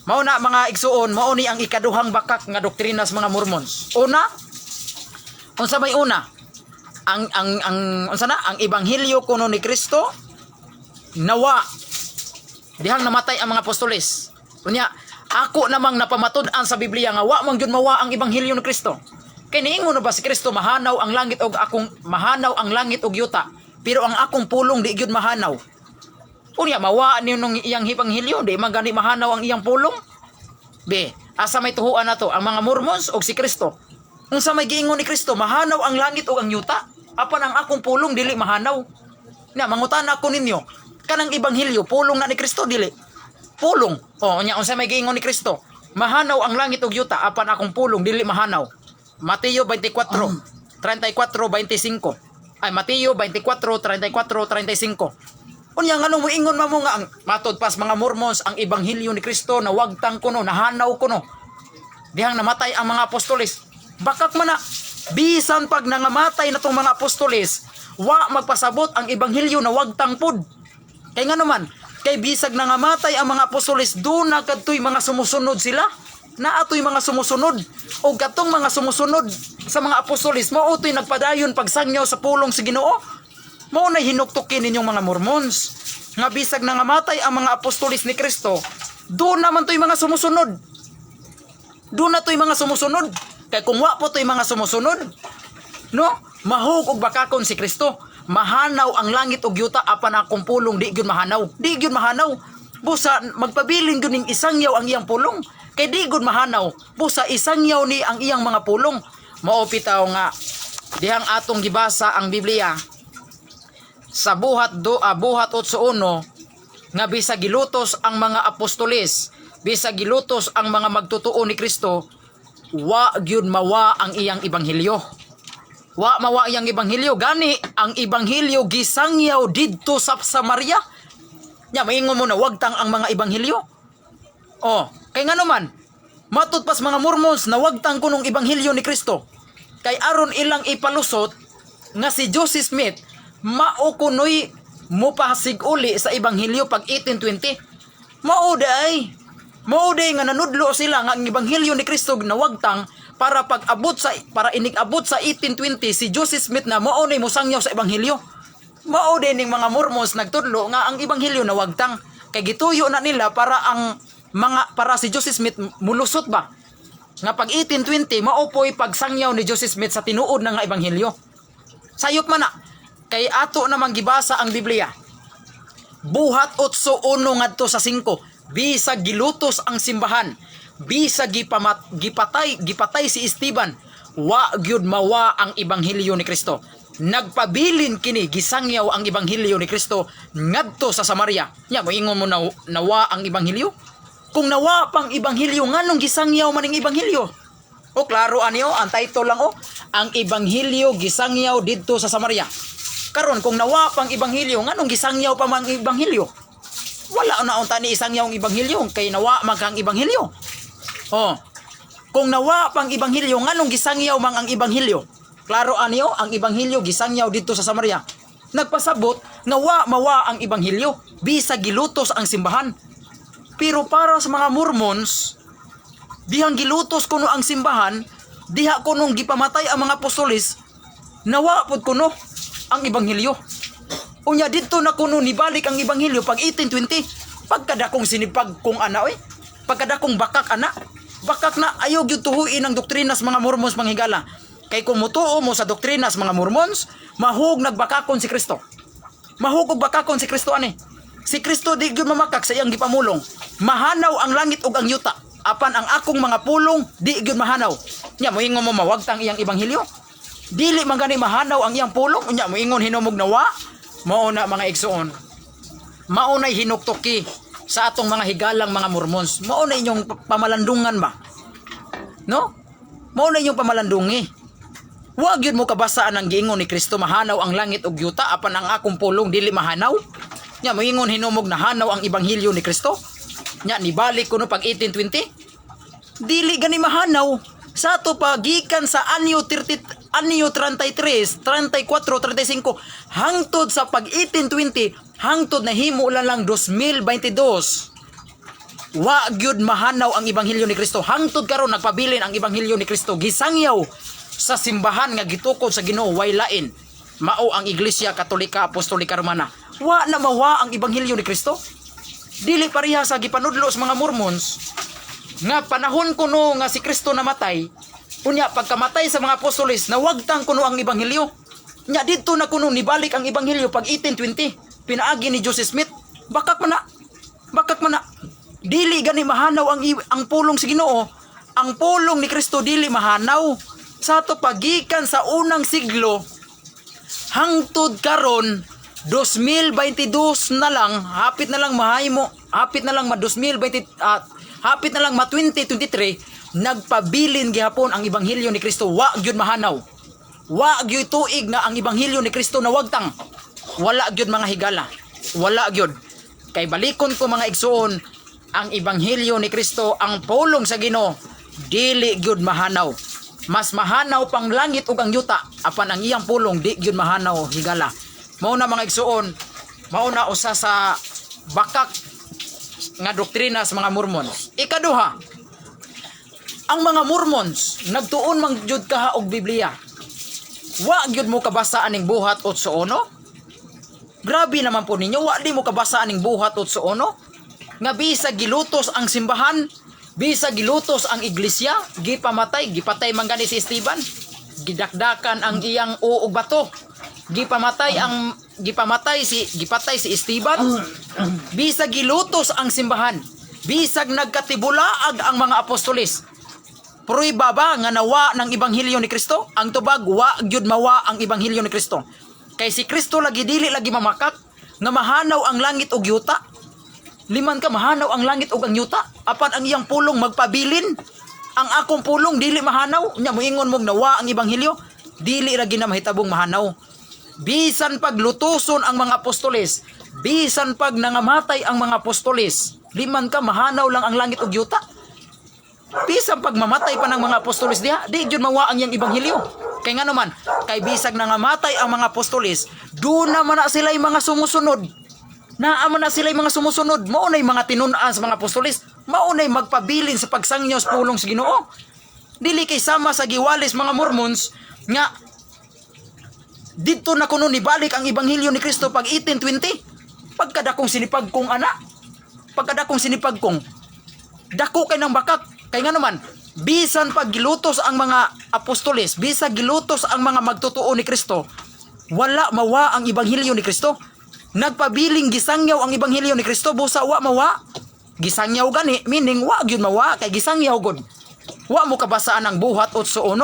Mao na mga igsuon, mao ni ang ikaduhang bakak nga doktrina sa mga Mormons. Una, unsa may una? Ang unsa na? Ang ebanghelyo kuno ni Kristo nawa dihang namatay ang mga apostoles. Unya, ako namang napamatud-an sa Biblia nga wa man gyud mawa ang ebanghelyo ni Kristo. Kay niingon na ba si Kristo, "Mahanaw ang langit og akong mahanaw ang langit og yuta, pero ang akong pulong di gyud mahanaw"? Unya mawa ni nung iyang ebanghelyo, di man gani mahanaw ang iyang pulong. Be, asa may tuhuan nato ang mga Mormons og si Kristo? Unsa may giingon ni Kristo, "Mahanaw ang langit ug ang yuta, apan ang akong pulong dili mahanaw"? Na mangutana ko ninyo, kanang ebanghelyo pulong na ni Kristo, dili? Pulong. O unya unsa may giingon ni Kristo? "Mahanaw ang langit ug yuta, apan akong pulong dili mahanaw." Mateo 24 34 25. Ay, Mateo 24 34 35. Unya nganong moingon man mo nga ang matod pas mga Mormons ang ebanghelyo ni Kristo nawagtang kuno, nahanaw kuno dihang namatay ang mga apostoles? Bakak man na. Bisan pag nangamatay na tong mga apostoles, wa magpasabot ang ebanghelyo na wagtang pud. Kay nga naman, kay bisag nangamatay ang mga apostoles, do na kadtoy mga sumusunod sila. Naatoy mga sumusunod. O katong mga sumusunod sa mga apostoles, mao to'y nagpadayon pagsangyaw sa pulong sa Ginoo. Mao na hinuktukin ninyong mga Mormons. Nga bisag nangamatay ang mga apostoles ni Kristo, do naman to'y mga sumusunod. Do na to'y mga sumusunod. Kay kung wa po to'y mga sumusunod, no? Mahug og bakakon si Kristo. "Mahanaw ang langit ug yuta, apan akong pulong di gyud mahanaw." Di gyud mahanaw. Busa magpabilin gyud ning isangyaw ang iyang pulong. Kay di gyud mahanaw. Busa isangyaw ni ang iyang mga pulong. Mao bitaw nga dihang atong gibasa ang Biblia sa Buhat 8:1 nga bisag gilutos ang mga apostoles, bisag gilutos ang mga magtotoo ni Kristo, wa gyud mawa ang iyang ebanghelyo. Wa mawa iyang ebanghelyo. Gani ang ebanghelyo gisangyaw didto sa Samaria. Nya maingon mo na wagtang ang mga ebanghelyo. Oh, kay ngano man matud pas mga Mormons na wagtang kunong ebanghelyo ni Kristo? Kay aron ilang ipalusot nga si Joseph Smith mao kunoy mupasig-uli sa ebanghelyo pag 1820. Mao day. Mao day nga nanudlo sila nga ang ebanghelyo ni Kristo nawagtang para pag abot sa para inig-abot sa 1820 si Joseph Smith na mao nay mosangyaw sa ebanghelyo. Mao din ning mga Mormons nagtudlo nga ang ebanghelyo nawagtang kay gituyo na nila para ang mga para si Joseph Smith mulusot ba nga pag 1820 mao po'y pagsangyaw ni Joseph Smith sa tinuod na nga ebanghelyo. Sayop man na kay ato namang gibasa ang Biblia. Buhat 8:1 ngadto sa 5. Bisag gilutos ang simbahan, bisag gipamat gipatay gipatay si Esteban, wa gyud mawa ang ebanghelyo ni Kristo. Nagpabilin kini, gisangyaw ang ebanghelyo ni Kristo ngadto sa Samaria. Nya moingon mo na nawa ang ebanghelyo? Kung nawa pang ebanghelyo, nganong gisangyaw man ning ebanghelyo? O klaro ani oh, ang title lang oh, ang ebanghelyo gisangyaw didto sa Samaria. Karon, kung nawa pang ebanghelyo, nganong gisangyaw pa mang ebanghelyo? Wala na unta ni isangyaw ang ebanghelyo kay nawa man kang ebanghelyo. Oh. Kung nawa pang ebanghelyo, nganong gisangyaw man ang ebanghelyo? Klaro anio, ang ebanghelyo gisangyaw didto sa Samaria. Nagpasabot nga wa mawa ang ebanghelyo bisag gilutos ang simbahan. Pero para sa mga Mormons, dihang gilutos kuno ang simbahan, diha kunong gipamatay ang mga apostoles, nawa pod kuno ang ebanghelyo. Unya didto na kuno nibalik ang ebanghelyo pag 1820. Pagkadakong sinipag kung ana oy. Pagkadakong bakak ana. Bakak na, ayaw gyud tuhuin ang doktrina sa mga Mormons, mga higala. Kay kung mutuo mo sa doktrina sa mga Mormons, mahug nagbakakon si Kristo. Mahug og bakakon si Kristo ani. Si Kristo di gyud mamakak sa iyang gipamulong. "Mahanaw ang langit ug ang yuta, apan ang akong mga pulong di gyud mahanaw." Nya moingon mo mawagtang iyang ebanghelyo. Dili man gani mahanaw ang iyang pulong, unya moingon hinumog nawa. Mao na, mga igsoon. Mao nay hinuktuki sa atong mga higalang mga Mormons. Mao na inyong pamalandungan ba? No? Mao na inyong pamalandungi. Wa gyud mo kabasa ang giingon ni Kristo, "Mahanaw ang langit ug yuta, apan ang akong pulong dili mahanaw." Nya moingon hinumog nahanaw ang ebanghelyo ni Kristo. Nya nibalik kuno pag 1820. Dili gani mahanaw. Sa ato pa gikan sa anyo 30, anyo 33, 34, 35 hangtod sa pag 1820, hangtod nahimo lang lang 2022, wa gyud mahanaw ang ebanghelyo ni Kristo. Hangtod karon nagpabilin ang ebanghelyo ni Kristo, gisangyaw sa simbahan nga gitukod sa Ginoo, way lain, mao ang Iglesia Katolika Apostolika Romana. Wa na mawa ang ebanghelyo ni Kristo. Dili pareha sa gipanudlo sa mga Mormons nga panahon kuno nga si Kristo namatay, unya pagkamatay sa mga apostoles, nawagtang kuno ang ebanghelyo. Nya didto na kuno nibalik ang ebanghelyo pag 1820 pinaagi ni Joseph Smith. Bakak man na, bakak man na. Dili gani mahanaw ang pulong sa Ginoo. Ang pulong ni Kristo dili mahanaw. Sa ato pagikan sa unang siglo hangtod karon 2022 na lang, hapit na lang mahimo, hapit na lang ma 2020, hapit na lang ma 2023, nagpabilin gihapon ang ebanghelyo ni Kristo. Wa gyud mahanaw. Wa gyud tuig nga ang ebanghelyo ni Kristo nawagtang. Wala gyud, mga higala, wala gyud. Kay balikon ko, mga igsuon, ang ebanghelyo ni Kristo, ang pulong sa Ginoo, dili gyud mahanaw. Mas mahanaw pang langit ug ang yuta, apan ang iyang pulong di gyud mahanaw, higala. Mao na, mga igsuon, mao na usa sa bakak nga doktrina sa mga Mormons. Ikaduha, ang mga Mormons nagtuon man jud kaha og Biblia. Wa gyud mo kabasa aning Buhat 8:1? Grabe naman po ninyo, wa di mo kabasa aning Buhat 8:1? Nga bisag gilutos ang simbahan, bisag gilutos ang iglesia, gipamatay, gipatay man gani si Esteban. Gidakdakan ang iyang uog bato. Gipamatay ang gipamatay si gipatay si Esteban. Bisag gilutos ang simbahan, bisag nagkatibulaag ang mga apostoles, prueba ba nga nawa ng ebanghelyo ni Kristo? Ang tubag, wa gyud mawa ang ebanghelyo ni Kristo. Kay si Kristo lagi dili lagi mamakak nga mahanaw ang langit ug yuta. Liman ka, mahanaw ang langit ug ang yuta, apan ang iyang pulong magpabilin. "Ang akong pulong dili mahanaw." Nya moingon mong nawa ang ebanghelyo, dili ra gina mahitabong mahanaw. Bisan paglutuson ang mga apostoles, bisan pag nangamatay ang mga apostoles, liman ka, mahanaw lang ang langit ug yuta. Bisan pag mamatay pa ng mga apostoles diha, di gyud mawa ang iyang ebanghelyo. Kay ngano man, kay bisag nangamatay ang mga apostoles, duna man na sila'y mga sumusunod. Naa man na sila'y mga sumusunod. Mao na'y mga tinun-an sa mga apostoles. Mao na'y magpabilin sa pagsangyaw sa pulong sa Ginoo. Dili kay sama sa giwalis mga Mormons nga didto na kuno nibalik ang ebanghelyo ni Kristo pag 1820. Pagkadakong sinipag kong ana. Pagkadakong sinipag kong dako kay ng bakak. Kay ngano man, bisan pag gilutos ang mga apostoles, bisan gilutos ang mga magtotoo ni Kristo, wala mawa ang ebanghelyo ni Kristo. Nagpabiling gisangyaw ang ebanghelyo ni Kristo, busa wa mawa. Gisangyaw gani, meaning wa gyud mawa kay gisangyaw gud. Wa mo kabasaan ang Buhat 8:1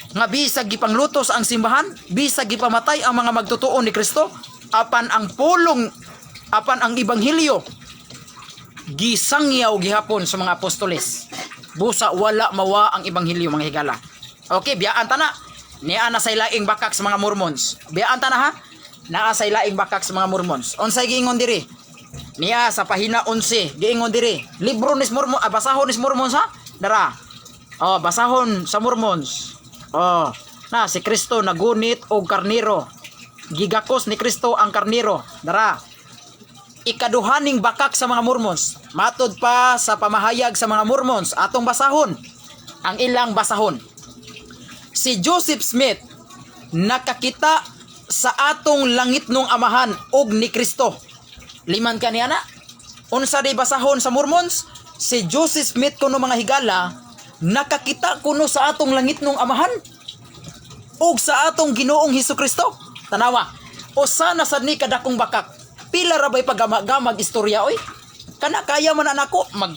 nga bisag gipanglutos ang simbahan, bisag gipamatay ang mga magtotoo ni Kristo, apan ang pulong, apan ang ebanghelyo gisangyaw gihapon sa mga apostoles. Busa wala mawa ang ebanghelyo, mga higala. Okay, biyaan ta na. Niya na sa laing bakak sa mga Mormons. Biyaan ta na ha. Naa sa ilaing bakak sa mga Mormons. Unsay giingon diri? Niya sa pahina 11, giingon diri. Libro ni Mormon, basahon ni Mormons ha? Dara. Oh, basahon sa Mormons. Oh, na si Kristo nagunit og karniro. Gigakos ni Kristo ang karniro. Dara. Ikaduhaning bakak sa mga Mormons. Matod pa sa pamahayag sa mga Mormons, atong basahon ang ilang basahon. Si Joseph Smith nakakita sa atong langitnong Amahan og ni Kristo. Liman ka niya na? Unsa di basahon sa Mormons? Si Joseph Smith kuno, mga higala, nakakita kuno sa atong langitnong Amahan ug sa atong Ginoong Hesus Kristo. Tanawa. Usa na sad ni kadakong bakak. Pila ra bay pagama-gamag istorya oy? Kana kaya man na nako mag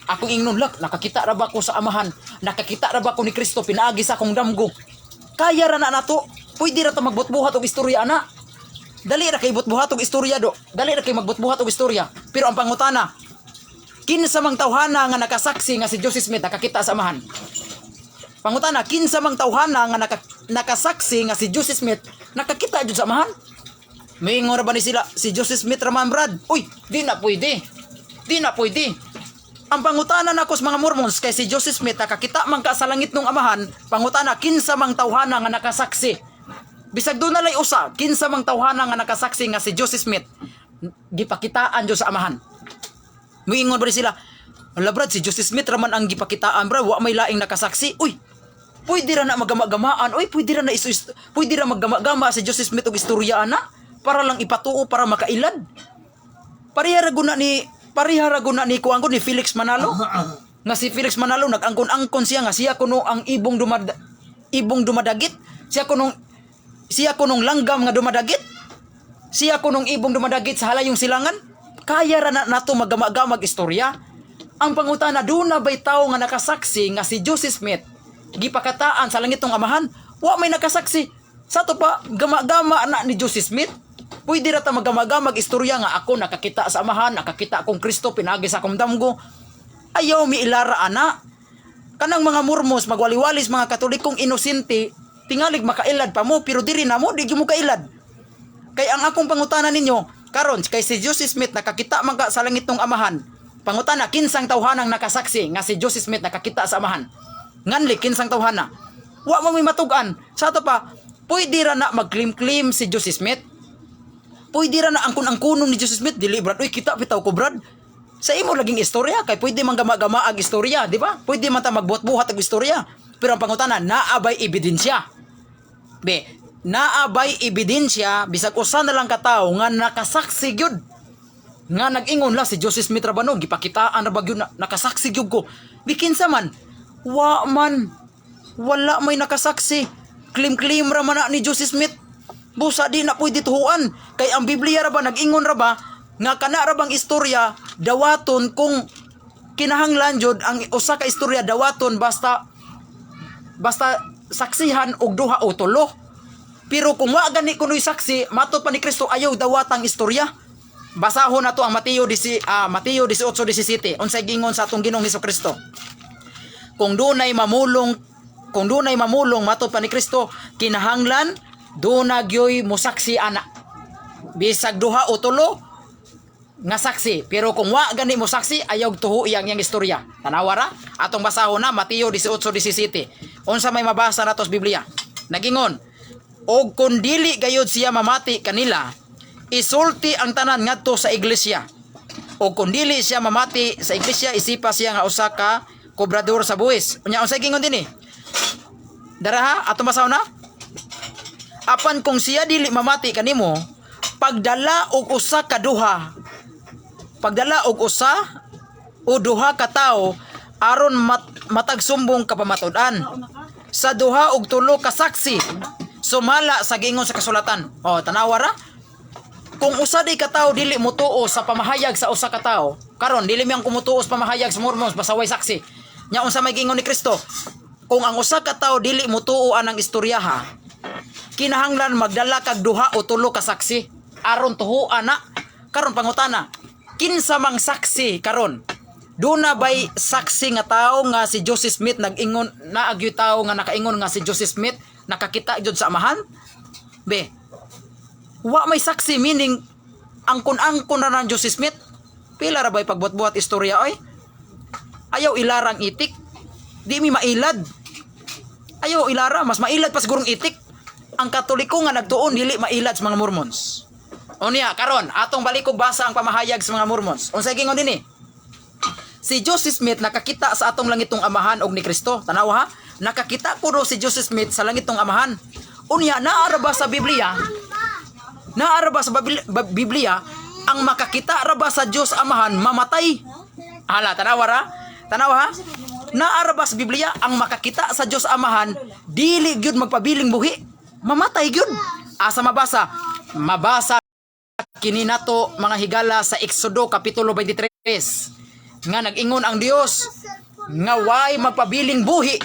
akong ingnon lak, nakakita ra ba ko sa Amahan? Nakakita ra ba ko ni Kristo pinaagi sa akong damgo? Kaya ra na nato. Pwede ra ta magbutbuhat og istorya ana. Dali ra kay butbuhat og istorya do. Dali ra kay magbutbuhat og istorya. Pero ang pangutana, kinsa mang tawhana nga nakasaksi nga si Joseph Smith nakakita sa Amahan? Pangutana, kinsa mang tawhana nga nakasaksi nga si Joseph Smith nakakita jud sa Amahan? Moingon ra ba ni sila, si Joseph Smith ra man, brad? Uy, di na pwede. Di na pwede. Ang pangutana nako sa mga Mormons, kay si Joseph Smith nakakita man ka sa langit nung Amahan, pangutana, kinsa mang tawhana nga nakasaksi? Bisag duna lay usa, kinsa mang tawhana nga nakasaksi nga si Joseph Smith gipakitaan jud sa Amahan? Muingon ba ni sila, "Ala brad, si Joseph Smith raman ang gipakitaan brad, wa may laing nakasaksi." Uy, pwede ra na magama-gamaan. Uy, pwede ra maggama-gama si Joseph Smith og istorya ana para lang ipatuo, para makailad. Pareha ra guna ni kuan ko ni Felix Manalo. Nga si Felix Manalo nag-angkon-angkon siya nga siya kuno ang ibong dumadagit. Siya kunong langgam nga dumadagit. Siya kunong ibong dumadagit sa halayong silangan. Kaya ra na nato magama-gamag istorya. Ang pangutana, duna bay tawo nga nakasaksi nga si Joseph Smith gipakataan sa langit ng Amahan? Wa may nakasaksi. Sa ato pa, gama-gama na ni Joseph Smith. Pwede ra ta magama-gamag istorya nga ako nakakita sa Amahan, nakakita akong Kristo pinagi sa akong damgo. Ayaw mi ilara ana. Kanang mga Mormons magwaliwalis mga Katolikong inosente, tingalig makailad pa mo, pero diri na mo di gyud mo kailad. Kay ang akong pangutana ninyo karon, kay si Joseph Smith nakakita man ka sa langit ng Amahan. Pangutana, kinsang tawhanang nakasaksi nga si Joseph Smith nakakita sa Amahan? Nganli kinsang tawhana? Wa mo may matug-an. Sa ato pa, pwede ra na mag-claim-claim si Joseph Smith. Pwede ra na angkon-angkonon ni Joseph Smith, dili brad, uy, kita bitaw ko brad. Sa imo laging istorya kay pwede man gama-gama ang istorya, di ba? Pwede man ta magbuhat-buhat og istorya. Pero ang pangutana, naa bay ebidensya? Be, naa bay ebidensya bisag usa na lang ka tawo nga nakasaksi gyud? Nga nag-ingon la si Joseph Smith ra ba no, gipakitaan ra ba gyud na, nakasaksi gyud ko. Bikinsa man? Wa man. Wala may nakasaksi. Claim-claim ra man na ni Joseph Smith. Busa di na pwede tuhuan. Kay ang Biblia ra ba nag-ingon ra ba nga kana ra bang istorya dawaton kung kinahanglan jud ang usa ka istorya dawaton basta basta saksihan og duha o tulo. Pero kung wa gani kuno'y saksi, matod pa ni Kristo, ayaw dawatang istorya. Basahon nato ang Mateo 18:17. Unsay gingon sa atong Ginoong Hesus Kristo? Kung dunay mamulong, matod pa ni Kristo, kinahanglan duna gyoy mosaksi ana. Bisag duha o tulo nga saksi, pero kung wa gani mo saksi, ayaw tuho iyang iyang istorya. Tanawa ra, atong basahon na Mateo 18:17. Unsa may mabasa nato sa Biblia? Nagingon, "Og kung dili gayud siya mamati kanila, isulti ang tanan ngadto sa iglesia. O kung dili siya mamati sa iglesia, isipa siya nga usa ka kobrador sa buwis." Unya unsay gingon dinhi? Dara ha, atong basahon na. "Apan kung siya dili mamati kanimo, pagdala og usa o duha ka tawo aron matag sumbong ka pamatud-an sa duha og tulo ka saksi sumala sa giingon sa kasulatan." Oh, tanawa ra. Kung usa di ka tawo dili motuo sa pamahayag sa usa ka tawo, karon dili mi ang kumutuo sa pamahayag sa Mormons basta way saksi. Nya unsa may giingon ni Kristo? Kung ang usa ka tawo dili motuo anang istoryaha, kinahanglan magdala kag duha o tulo ka saksi aron tuhuan na. Karon pangutana, kinsa mang saksi karon? Duna bay saksi nga tawo nga si Joseph Smith nag-ingon, naagyoy tawo nga nakaingon nga si Joseph Smith nakakita jud sa Amahan? Be. Wa may saksi, meaning angkon-angkon na ng Joseph Smith. Pila ra ba'y pagbuhat-buhat istorya oy? Ayaw ilarang itik. Di mi mailad. Ayaw ilara, mas mailad pa sigurong itik. Ang Katoliko nga nagtuon dili mailad sa mga Mormons. Unya, karon atong balikog basa ang pamahayag sa mga Mormons. Unsay gingon dinhi? Si Joseph Smith nakakita sa atong langitong Amahan og ni Kristo. Tanawa ha? Nakakita kuno si Joseph Smith sa langitong Amahan. Unya, naa ra ba sa Biblia? Naa ra ba sa Biblia ang makakita ra ba sa Dios Amahan mamatay? Hala, tanawa ra? Tanawa ha? Naa ra ba sa Biblia ang makakita sa Dios Amahan dili gyud magpabiling buhi? Mamatay gyud. Asa mabasa? Mabasa kini nato, mga higala, sa Exodo kapitulo 23 nga nag-ingon ang Dios nga way magpabiling buhi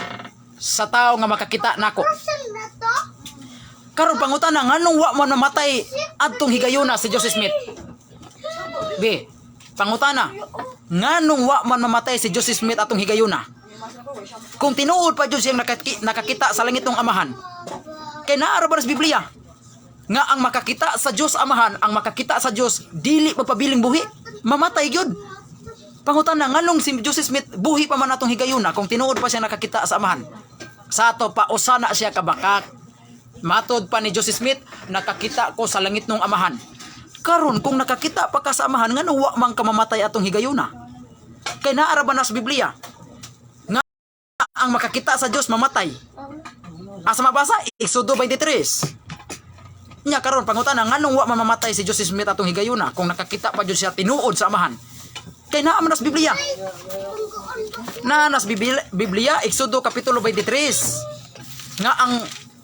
sa tao nga makakita nako. Karon pangutana, nganong wa man mamatay adtong higayuna si Joseph Smith? B. Pangutana, nganong wa man mamatay si Joseph Smith atong higayuna? Kung tinuod pa jud siyang nakakita sa langitong Amahan. Kay naa ra ba sa Biblia nga ang makakita sa Dios Amahan, ang makakita sa Dios dili magpabiling buhi, mamatay gyud? Pangutana, nganong si Joseph Smith buhi pa man atong higayuna kung tinuod pa siya nakakita sa Amahan? Sa ato pa, usana siya kabakak. Matod pa ni Joseph Smith, "Nakakita ko sa langit nung Amahan." Karon kung nakakita pa ka sa Amahan, nganong wa man ka mamatay atong higayuna? Kay naa ra ba na sa Biblia nga ang makakita sa Dios mamatay? Asa mabasa? Exodo 23. Nya karon pangutana, nganong wa man mamatay si Joseph Smith atong higayuna kung nakakita pa jud siya tinuod sa Amahan? Kay naa man na sa Biblia. Naa na sa Biblia, Exodo kapitulo 23, nga ang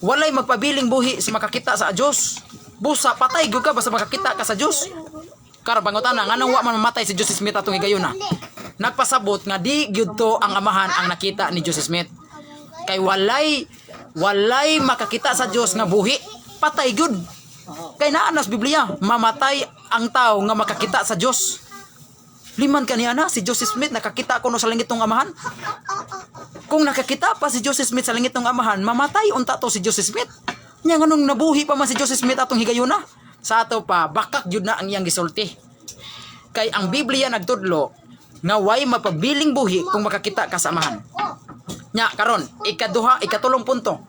walay magpabiling buhi sa makakita sa Dios. Busa patay gyud ka basta makakita ka sa Dios. Karon pangutana, nganong wa man mamatay si Joseph Smith atong higayuna? Nagpasabot nga di gyud to ang Amahan ang nakita ni Joseph Smith. Kay walay makakita sa Dios nga buhi, patay gyud. Kay naa na sa Biblia, mamatay ang tao nga makakita sa Dios. Liman kaniya na si Joseph Smith nakakita kuno sa langitong Amahan. Kung nakakita pa si Joseph Smith sa langitong Amahan, mamatay unta to si Joseph Smith. Nya nganong nabuhi pa man si Joseph Smith atong higayuna? Sa ato pa, bakak jud na ang iyang gisulti. Kay ang Biblia nagtudlo nga way mapabiling buhi kung makakita ka sa Amahan. Nya karon, ikaduha, ikatulong punto.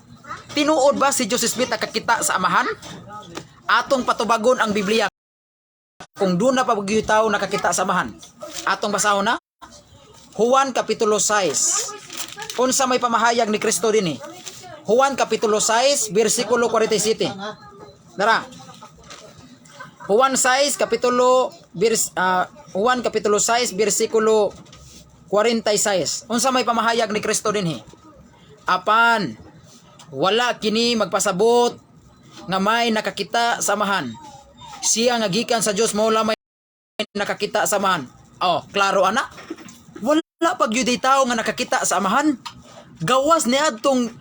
Tinuod ba si Joseph Smith nakakita sa Amahan? Atong patubagon ang Biblia kung duna pa gyud tao nakakita sa Amahan. Atong basahon na. Juan kapitulo 6. Unsa may pamahayag ni Kristo dinhi? Juan kapitulo 6 bersikulo 47. Dara. Juan kapitulo 6 bersikulo 46. Unsa may pamahayag ni Kristo dinhi? "Apan wala kini magpasabot nga may nakakita sa Amahan. Siya nga gikan sa Dios mao lamay nakakita sa Amahan." Oh, klaro ana. Wala pa gyud tawo nga nakakita sa Amahan. Gawas niadtong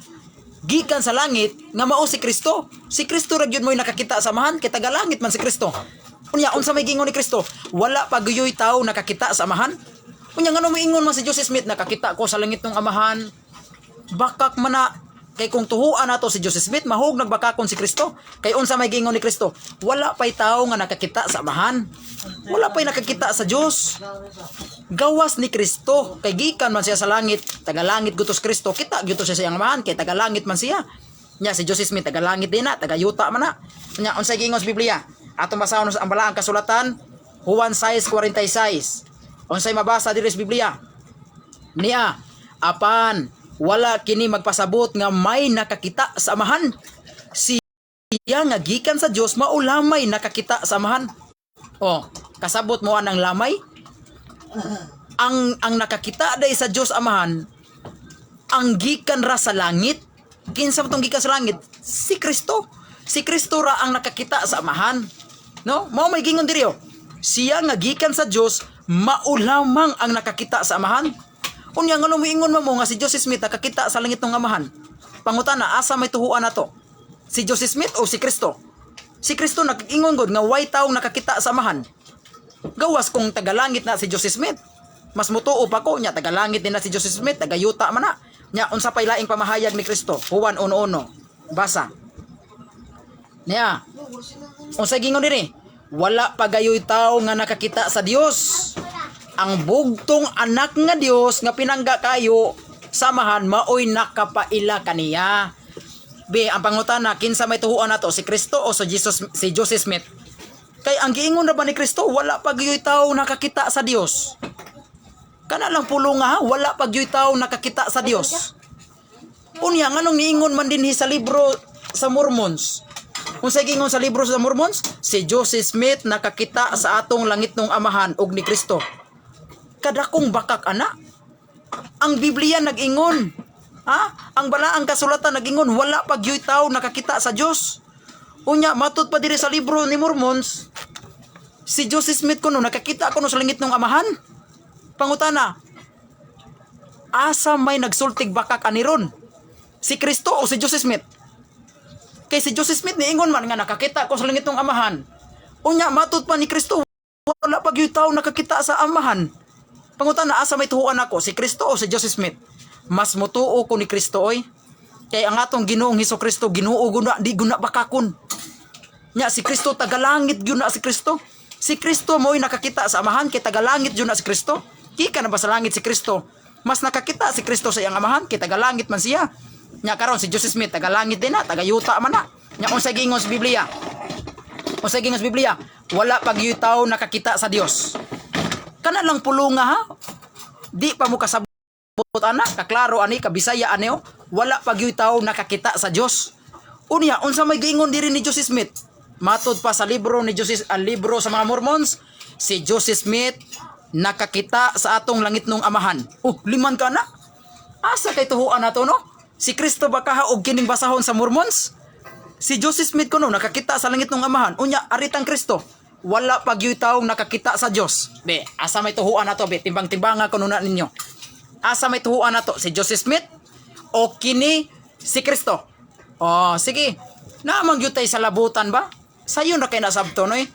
gikan sa langit nga mao si Kristo. Si Kristo ra gyud mo'y nakakita sa Amahan kay taga langit man si Kristo. Unya, unsa may gingon ni Kristo? Wala pa gyud tawo nakakita sa Amahan. Unya, ngano moingon man si Joseph Smith, "Nakakita ko sa langit ng Amahan"? Bakak man na. Kay kung tuhuan nato si Joseph Smith, mahug nagbakakon si Kristo. Kay unsa may gingon ni Kristo? Wala pay tawo nga nakakita sa Amahan. Wala pay nakakita sa Dios. Gawas ni Kristo, kay gikan man siya sa langit, taga langit gutos Kristo, kita gyud siya sa iyang Amahan kay taga langit man siya. Nya si Joseph Smith taga langit din na, taga yuta man na. Nya unsay gingon sa Biblia? Atong basahon sa ang balaang kasulatan, Juan 6:46. Unsay mabasa diri sa Biblia? Niya, "Apan wala kini magpasabot nga may nakakita sa Amahan. Siya nga gikan sa Dios mao lamay nakakita sa Amahan." Oh, kasabot mo anang lamay? Ang nakakita day sa Dios Amahan ang gikan ra sa langit. Kinsa man tong gikan sa langit? Si Kristo. Si Kristo ra ang nakakita sa Amahan. No? Mao may gingon diri oh. Siya nga gikan sa Dios mao lamang ang nakakita sa Amahan. Unya, ngano moingon mo nga si Joseph Smith nakakita sa langit ng Amahan? Pangutana, asa may tuhuan nato? Si Joseph Smith o si Kristo? Si Kristo nag-ingon gud nga way taong nakakita sa Amahan. Gawas kung tagalangit na si Joseph Smith. Mas mutuo pa ko nya tagalangit din na si Joseph Smith, tagayuta man na. Nya unsa pay laing pamahayag ni Kristo? Juan 1:1. Basa. Niya. Unsa gingon diri? Wala pa gayoy tawo nga nakakita sa Dios. Ang bugtong anak nga Dios nga pinangga kayo samahan maoy nakapaila kaniya. Be, ang pangutana, kinsa may tuhuan nato, si Kristo o si Jesus, si Joseph Smith? Kay ang giingon ra ba ni Kristo, wala pa gayoy tawo nakakita sa Dios. Kana lang pulo nga ha, wala pa gayoy tawo nakakita sa Dios. Unya, nganong niingon man dinhi sa libro sa Mormons? Kung sa giingon sa libro sa Mormons, si Joseph Smith nakakita sa atong langit nung amahan og ni Kristo. Kadakong bakak ana. Ang Biblia nag-ingon. Ha? Ang balaang kasulatan nag-ingon, wala pa gyuy tawo nakakita sa Dios. Unya, matud pa diri sa libro ni Mormons, si Joseph Smith kuno nakakita kuno sa langit ng amahan. Pangutana, asa may nagsultig bakak aniron? Si Kristo o si Joseph Smith? Kay si Joseph Smith niingon man nga nakakita ko sa langit ng amahan. Unya, matud pa ni Kristo, wala pa gyud tawo nakakita sa amahan. Pangutana, asa may tuhuan ako, si Kristo o si Joseph Smith? Mas mutuo ko ni Kristo oy. Kay ang atong Ginoong Hesus Kristo, Ginoo guna, di guna bakakon. Nya si Kristo tagalangit gyud na si Kristo. Si Kristo mo'y nakakita sa amahan kay tagalangit gyud na si Kristo. Kika na ba sa langit si Kristo? Mas nakakita si Kristo sa iyang amahan kay tagalangit man siya. Nya karon si Joseph Smith tagalangit din na, tagayuta man na. Nya unsay giingon sa Biblia? Unsay giingon sa Biblia? Wala pa gyud tawo nakakita sa Dios. Kana lang pulunga ha. Di pa mo kasabot ana, kaklaro ani, kabisaya ani oh. Wala pa gyud tawo nakakita sa Dios. Unya, unsa may giingon diri ni Joseph Smith? Matod pa sa libro ni Joseph, ang libro sa mga Mormons, si Joseph Smith nakakita sa atong langit nung amahan. Oh, liman ka na. Asa kay tuhuan nato, no? Si Kristo ba kaha og kining basahon sa Mormons? Si Joseph Smith kuno nakakita sa langit ng amahan. Unya, aritang Kristo. Wala pa gyud taong nakakita sa Dios. Be, asa may tuhuan nato be? Timbang-timbanga kuno na ninyo. Asa may tuhuan nato, si Joseph Smith o kini si Kristo? Oh, sige. Naamang gyud tay sa labutan ba? Sayon ra kay nasabto no eh.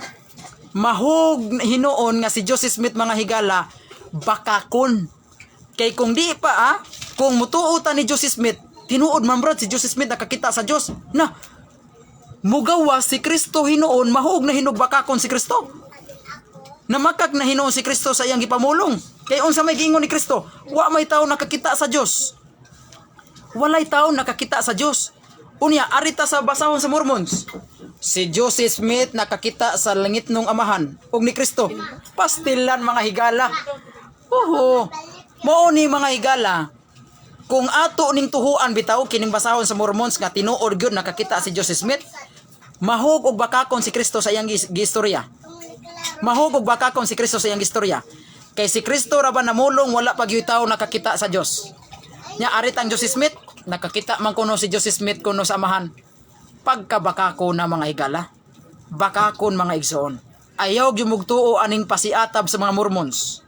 Mahug hinuon nga si Joseph Smith, mga higala, bakakon. Kay kung di pa ah, kung mutuo ta ni Joseph Smith, tinuod man brad si Joseph Smith nakakita sa Dios. Na mugawa si Kristo hinuon, mahug na hinog bakakon si Kristo. Namakak na hinuon si Kristo sa iyang gipamulong. Kay unsa may giingon ni Kristo, wa may tao nakakita sa Dios. Walay tao nakakita sa Dios. Unya, arita sa basahon sa Mormons. Si Joseph Smith nakakita sa langit nung amahan ug ni Kristo. Pastilan, mga higala. Oho. Mao ni, mga higala. Kung ato ning tuhuan bitaw kining basahon sa Mormons nga tinuod gyud nakakita si Joseph Smith, mahug og bakakon si Kristo sa iyang giistorya. Mahug og bakakon si Kristo sa iyang istorya. Kay si Kristo ra ba namulong wala pa gyud tao nakakita sa Dios. Nya arit ang Joseph Smith, nakakita man kuno si Joseph Smith kuno sa amahan. Pagkabakako na, mga higala. Bakakon, mga igsoon. Ayaw gyud mugtuo aning pasiatab sa mga Mormons.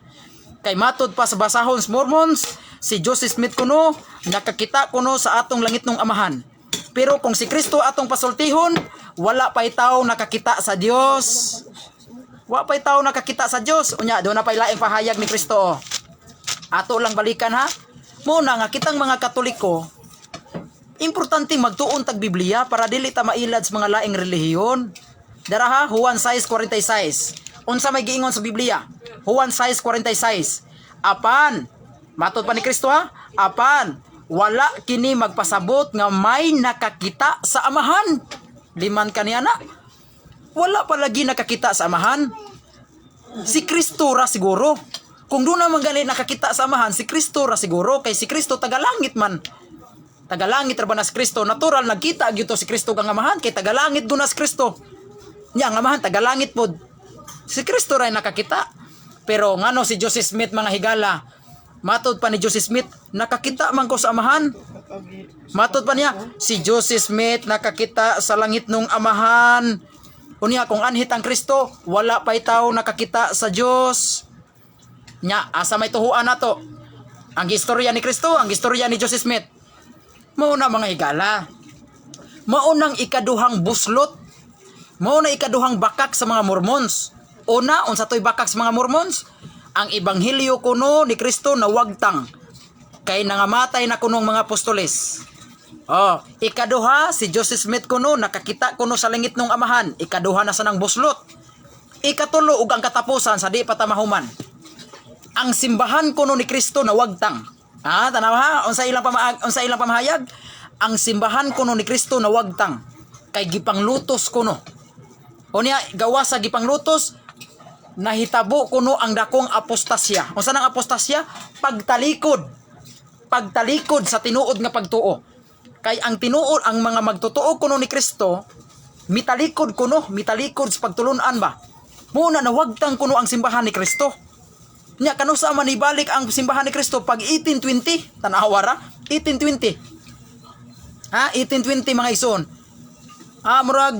Kay matod pa sa basahon sa Mormons, si Joseph Smith kuno nakakita kuno sa atong langit nung amahan. Pero kung si Kristo atong pasultihon, wala pa'y tao nakakita sa Dios. Wa pa'y tao nakakita sa Dios. Unya, doon na pa'y laing pahayag ni Kristo. Oh. Ato lang balikan ha. Muna nga kitang mga Katoliko, importante magtuon tag Biblia para dili ta mailad sa mga laing relihiyon. Dara ha, Juan 6:46. Unsa may giingon sa Biblia? Juan 6:46. Apan, matod pa ni Kristo ha, apan wala kini magpasabot nga may nakakita sa amahan. Liman kaniya na. Wala pa lagi nakakita sa amahan. Si Kristo ra siguro. Kung doon naman gani nakakita sa amahan, si Kristo ra siguro. Kay si Kristo tagalangit man. Tagalangit ra ba na si Kristo? Natural nagkita gyud to si Kristo kang amahan kay tagalangit gud na si Kristo. Nya ang amahan tagalangit pod. Si Kristo ra nakakita. Pero ngano si Joseph Smith, mga higala, matod pa ni Joseph Smith, nakakita man ko sa amahan. Matod pa niya, si Joseph Smith nakakita sa langit nung amahan. Unya kung anhit ang Kristo, wala pa'y tao nakakita sa Dios. Nya, asa may tuhuan nato? Ang istorya ni Kristo, ang istorya ni Joseph Smith. Mao na, mga higala. Mao nang ikaduhang buslot. Mao na ikaduhang bakak sa mga Mormons. Una, unsa to'y bakak sa mga Mormons? Ang ebanghelyo kuno ni Kristo nawagtang. Kay nangamatay na kuno ang mga apostoles. Oh, ikaduha, si Joseph Smith kuno nakakita kuno sa langit nung amahan. Ikaduha na sa nang buslot. Ikatulo ug ang katapusan sa di pa ta mahuman. Ang simbahan kuno ni Kristo nawagtang. Ah, tanaw ha, unsa ilang pamahayag? Ang simbahan kuno ni Kristo nawagtang kay gipanglutos kuno. Unya gawa sa gipanglutos, nahitabo kuno ang dakong apostasya. Unsa nang apostasya? Pagtalikod. Pagtalikod sa tinuod nga pagtuo. Kay ang tinuod, ang mga magtotoo kuno ni Kristo, mitalikod kuno, mitalikod sa pagtulunan ba. Muna nawagtang kuno ang simbahan ni Kristo. Nya kanusa man ibalik ang simbahan ni Kristo pag 1820, tanawa ra, 1820. Ha, 1820, mga igsoon. Ah, murag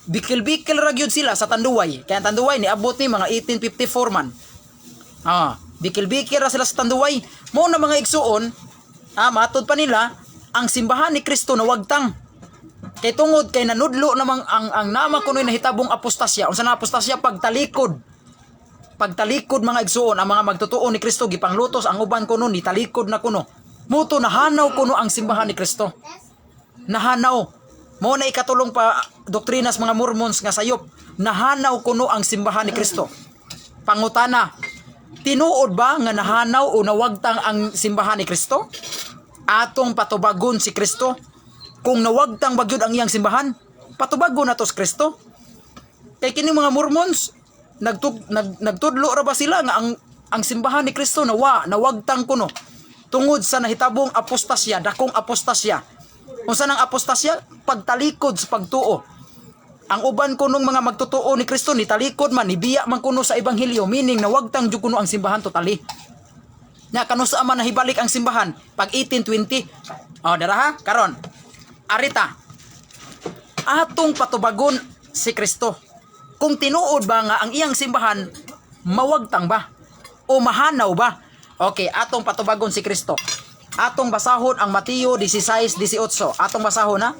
bikil-bikil ra gyud sila sa Tanduay. Kaya ang Tanduay niabot ni mga 1854 man. Ah, bikil-bikil ra sila sa Tanduay. Mo na, mga igsuon, matud pa nila ang simbahan ni Kristo nawagtang. Kay tungod kay nanudlo namang ang nama kuno'y nahitabong apostasya. Unsa na apostasya? Pagtalikod. Pagtalikod, mga igsuon, ang mga magtotoo ni Kristo gipanglutos, ang uban kuno nitalikod na kuno. Muto nahanaw kuno ang simbahan ni Kristo. Nahanaw. Mo na ikatulong pa doktrinas mga Mormons nga sayop. Nahanaw kuno ang simbahan ni Kristo. Pangutana, tinuod ba nga nahanaw o nawagtang ang simbahan ni Kristo? Atong patubagon si Kristo. Kung nawagtang ba gyud ang iyang simbahan, patubagon nato si Kristo. Kay kini mga Mormons, nagtudlo ra ba sila nga ang simbahan ni Kristo nawagtang kuno tungod sa nahitabong apostasya, dakong apostasya. Unsa nang apostasya? Pagtalikod sa pagtuo. Ang uban kunong mga magtotoo ni Kristo nitalikod man, nibiya man kuno sa ebanghelyo, meaning nawagtang jud kuno ang simbahan totally. Nya kanusa man nahibalik ang simbahan pag 1820? Oh, dara ha, karon. Arita. Atong patubagon si Kristo. Kung tinuod ba nga ang iyang simbahan mawagtang ba o mahanaw ba? Okay, atong patubagon si Kristo. Atong basahon ang Mateo 16:18. Atong basahon ha.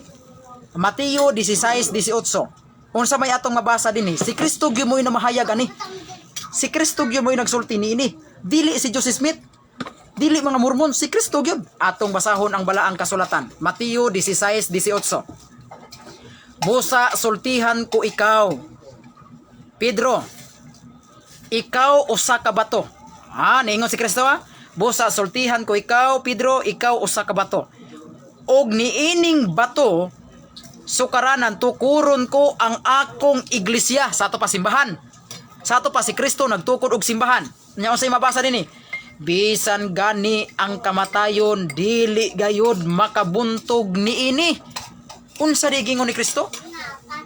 Mateo 16:18. Unsa may atong mabasa dinhi? Si Kristo gyud mo'y namahayag ani. Si Kristo gyud mo'y nagsulti niini. Dili si Joseph Smith. Dili mga Mormon, si Kristo gyud. Atong basahon ang balaang kasulatan. Mateo 16:18. "Busa sultihan ko ikaw, Pedro, ikaw usa ka bato." Ha, niingon si Kristo ha. "Busa sultihan ko ikaw, Pedro, ikaw usa ka bato. Og niining bato sukaranan tukuron ko ang akong iglesia." Sa ato pa simbahan. Sa ato pa si Kristo nagtukod og simbahan. Nya unsay mabasa dinhi? "Bisan gani ang kamatayon dili gayud makabuntog niini." Unsa di gingon ni Kristo?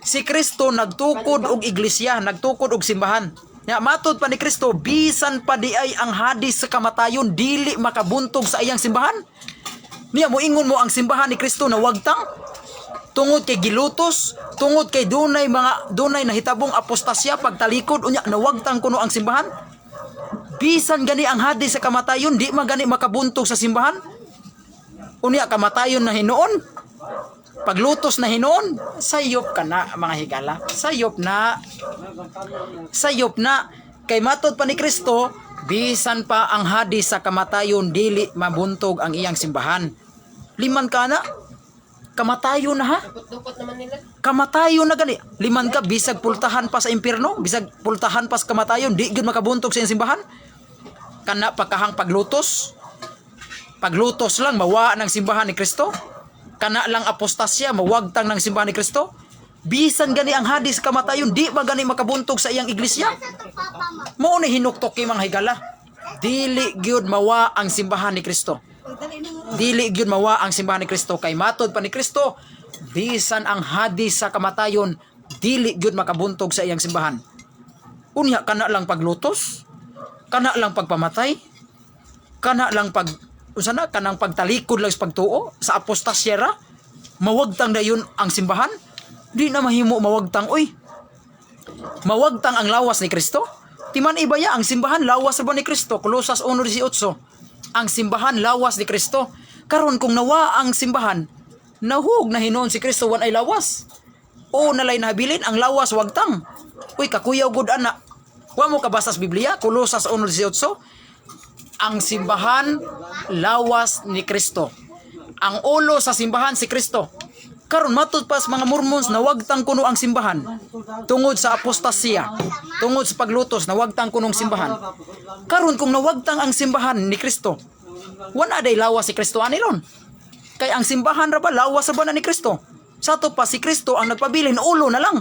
Si Kristo nagtukod og iglesia, nagtukod og simbahan. Nya matod pa ni Kristo, bisan pa di ay ang hadis sa kamatayon dili makabuntog sa iyang simbahan. Niya moingon mo ang simbahan ni Kristo nawagtang tungod kay gilutos, tungod kay dunay nahitabong apostasya, pagtalikod, unya nawagtang kuno ang simbahan. Bisan gani ang hadis sa kamatayon di man gani makabuntog sa simbahan. Unya kamatayon na hinuon, paglutos na hinuon, sayop ka na, mga higala. Sayop na. Sayop na. Kay matod pa ni Kristo, bisan pa ang hadis sa kamatayon dili mabuntog ang iyang simbahan. Liman ka na. Kamatayon na ha. Dukot-dukot naman nila. Kamatayon na gani. Liman ka, bisag pultahan pa sa impierno, bisag pultahan pa sa kamatayon, di gyud makabuntog sa iyang simbahan. Kana pagkahang paglutos. Paglutos lang mawa ng simbahan ni Kristo. Kana lang apostasya mawagtang ng simbahan ni Kristo. Bisan gani ang hadis kamatayon di ba gani makabuntog sa iyang iglesia? Mao ni hinuktok kay mga higala. Dili gyud mawa ang simbahan ni Kristo. Dili gyud mawa ang simbahan ni Kristo kay matod pa ni Kristo, bisan ang hadis sa kamatayon dili gyud makabuntog sa iyang simbahan. Unya kana lang paglutos, kana lang pagpamatay, kana lang pag unsa na kanang pagtalikod lang sa pagtuo sa apostasya ra mawagtang dayon ang simbahan. Di na mahimo mawagtang oy. Mawagtang ang lawas ni Kristo? Timan ibaya ang simbahan lawas ra ba ni Kristo? Kolosas 1:18. Ang simbahan lawas ni Kristo. Karon kung nawa ang simbahan, nahug na hinuon si Kristo wan ay lawas. O nalay nahabilin ang lawas wagtang. Uy, kakuyaw gud ana. Wa mo kabasa sa Biblia, Kolosas 1:18. Ang simbahan lawas ni Kristo. Ang ulo sa simbahan si Kristo. Karon matud pa sa mga Mormons, nawagtang kuno ang simbahan tungod sa apostasya, tungod sa paglutos, nawagtang kunong simbahan. Karon kung nawagtang ang simbahan ni Kristo, wala day lawas si Kristo ani ron. Kay ang simbahan ra ba, lawas ra ba na ni Kristo? Sa ato pa si Kristo ang nagpabilin, ulo na lang.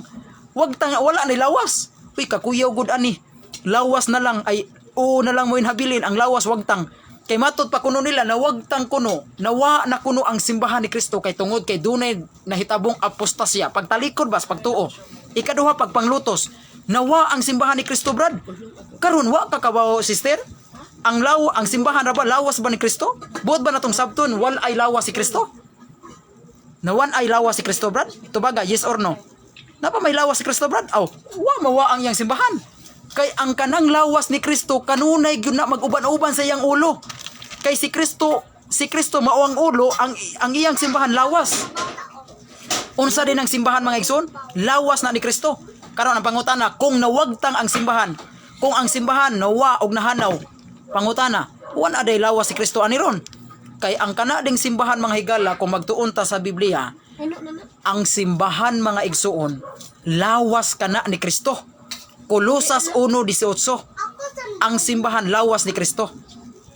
Wagtang, wala ni lawas. Uy, kakuyaw gud ani. Lawas na lang ay o na lang mo inhabilin ang lawas wagtang. Kay matod pa kuno nila nawagtang kuno, nawa na kuno ang simbahan ni Kristo kay tungod kay dunay nahitabong apostasya, pagtalikod bas pagtuo. Ikaduha, pagpanglutos. Nawa ang simbahan ni Kristo, brad. Karon wa ka kabaw, sister? Ang simbahan ra ba, lawas ba ni Kristo? Buot ba natong sabton wal ay lawas si Kristo? Nawan ay lawas si Kristo, brad? Tubaga, yes or no? Napa may lawas si Kristo, brad? Aw, wa mawa ang iyang simbahan. Kay ang kanang lawas ni Kristo kanunay gyud na mag-uban-uban sa iyang ulo. Kay si Kristo mao ang ulo, ang iyang simbahan lawas. Unsa din ang simbahan, mga igsoon? Lawas na ni Kristo. Karon ang pangutana, kung nawagtang ang simbahan, kung ang simbahan nawa og nahanaw, pangutana, wan aday lawas si Kristo ani ron? Kay ang kana ding simbahan, mga higala, kung magtuon ta sa Biblia, ang simbahan, mga igsuon, lawas kana ni Kristo. Kolosas 1:18. Ang simbahan lawas ni Kristo.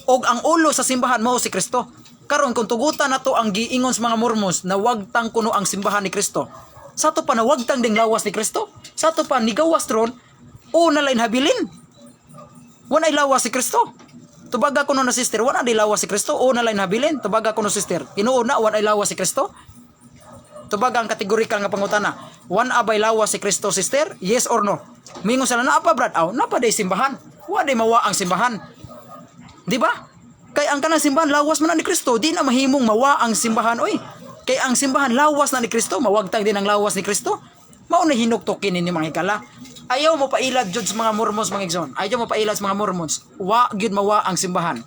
Og ang ulo sa simbahan mao si Kristo. Karon kung tugutan nato ang giingon sa mga Mormons na wagtang kuno ang simbahan ni Kristo. Sa ato pa nawagtang ding lawas ni Kristo. Sa ato pa nigawas ron o na lain habilin. Wala ay lawas si Kristo. Tubaga kuno na, sister, wala ay lawas si Kristo o na lain habilin. Tubaga kuno, sister. Tinuod na wala ay lawas si Kristo. Tubaga ang kategorikal nga pangutana. Wan abay lawas si Kristo, sister? Yes or no? Mingon sila, naa pa, brad. Aw, napa day simbahan. Wa day mawa ang simbahan. Di ba? Kay ang kanang simbahan lawas man na ni Kristo, di na mahimong mawa ang simbahan oy. Kay ang simbahan lawas na ni Kristo, mawagtang din ang lawas ni Kristo. Mao na hinuktukin ni mga higala. Ayaw mo pailad jud sa mga Mormons, mga igsoon. Ayaw mo pailad sa mga Mormons. Wa gyud mawa ang simbahan.